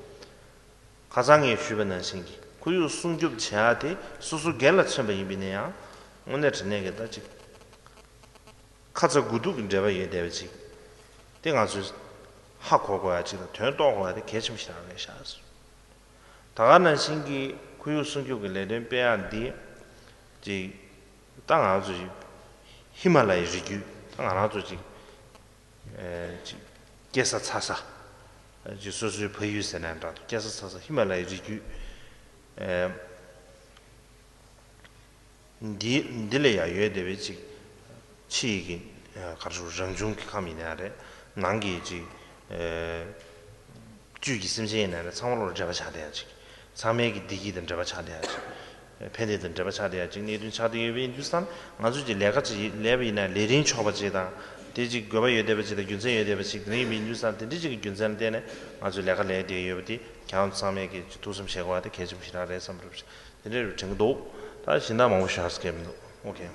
ཁ་སང་ངས་ཞུས་པ་ནང་བཞིན་གྱི་ཁོར་ཡུག་སྲུང་སྐྱོབ་བྱེད་ཡ་དེ་སོ་སོ་སྒེར་ལ་མཚོན་པ་ཡིན་པ་ཡིན་ན་ཡང་དངོས་གནས་དྲང་གནས་ཀྱི་ད་ཅིག་ཁ་ཚ་དགོས་གཏུག་གི་འབྲེལ་བ་ཡོད་བསྡད་པ་ཅིག་དེ་ང་ཚོས་ཧ་གོ་དགོས་ཡ་ཅིག་དང་དོན་རྟོགས་དགོས་ཡ་དེ་གལ་ཆེན་པོ་ཞིག་རང་རེད་ཤག། ད་ག་ནང་བཞིན་གྱི་ཁོར་ཡུག་སྲུང་སྐྱོབ་ཀྱི་ལས་དོན་སྤེལ་ཡ་འདི་ཅིག་ད་ང་ཚོ་ཅིག་ཧི་མ་ལ་ཡའི་རི་རྒྱུད་ད་ང་རང་ཚོ་ཅིག་ཅིག་སྐྱེས་ས་འཚར་ས། ཅིག་སོ་སོའི་ཕ་ཡུལ་ཟེར་ན་འདྲ་འདུག། སྐྱེས་ས་འཚར་ས་ཧི་མ་ལ་ཡའི་རི་རྒྱུད། འདི་འདི་ལ་ཡང་ཡོད་བསྡད་པའི་ཅིག་ཕྱི་ཡི་གི་ག་རེ་ཞུ་རང་བྱུང་གི་ཁམས་ཡིན་ན་རེད། ནང་གི་ཅིག་བཅུད་ཀྱི་སེམས་ཅན་ཡིན་ན་རེད། ཚང་མ་ལོག་འབྲེལ་བ་ཆགས་བསྡད་ཡ་ཅིག། ཚང་མའི་གི་བདེ་སྐྱིད་དང་འབྲེལ་བ་ཆགས་བསྡད་ཡ་ཅིག། ཕན་བདེ་དང་འབྲེལ་བ་ཆགས་བསྡད་ཡ་ཅིག་གནད་དོན་ཆགས་བསྡད་ཡོད་པ་ཡིན་དུས་ཙང་ང་ཚོས་ཀྱི་ལས་ཀ་ཅིག་ལས་པ་ཡིན་ན་ལས་རིན་ཆོག་པ་ཅིག་དང་དེ་ཅིག་དགོས་པ་ཡོད་བསྡད་པ་ཅིག་དང་རྒྱུ་མཚན་ཡོད་བསྡད་པ་ཅིག་དེ་འདྲ་ཡིན་པ་ཡིན་དུས་ཙང་དེ་འདྲ་ཅིག་གི་རྒྱུ་མཚན་ལ་བརྟེན་ནས་ང་ཚོས་ལས་ཀ་ལས་བསྡད་ཡོད་པ་དེ་ཁྱེད་རང་ཚང་མས་ཀྱི་ཅིག་ཐུགས་བསམ་བཞེས་དགོས་པ་དེ་གལ་ཆེན་པོ་ཞིག་རང་རེད་བསམ་རབས་ཤིག་དེ་འདྲ་རུ་དྲན་གྱི་འདུག། ད་གཞན་དག་མང་པོ་ཞུ་ས་གལ་མི་འདུག་ཨོ་ཁེ།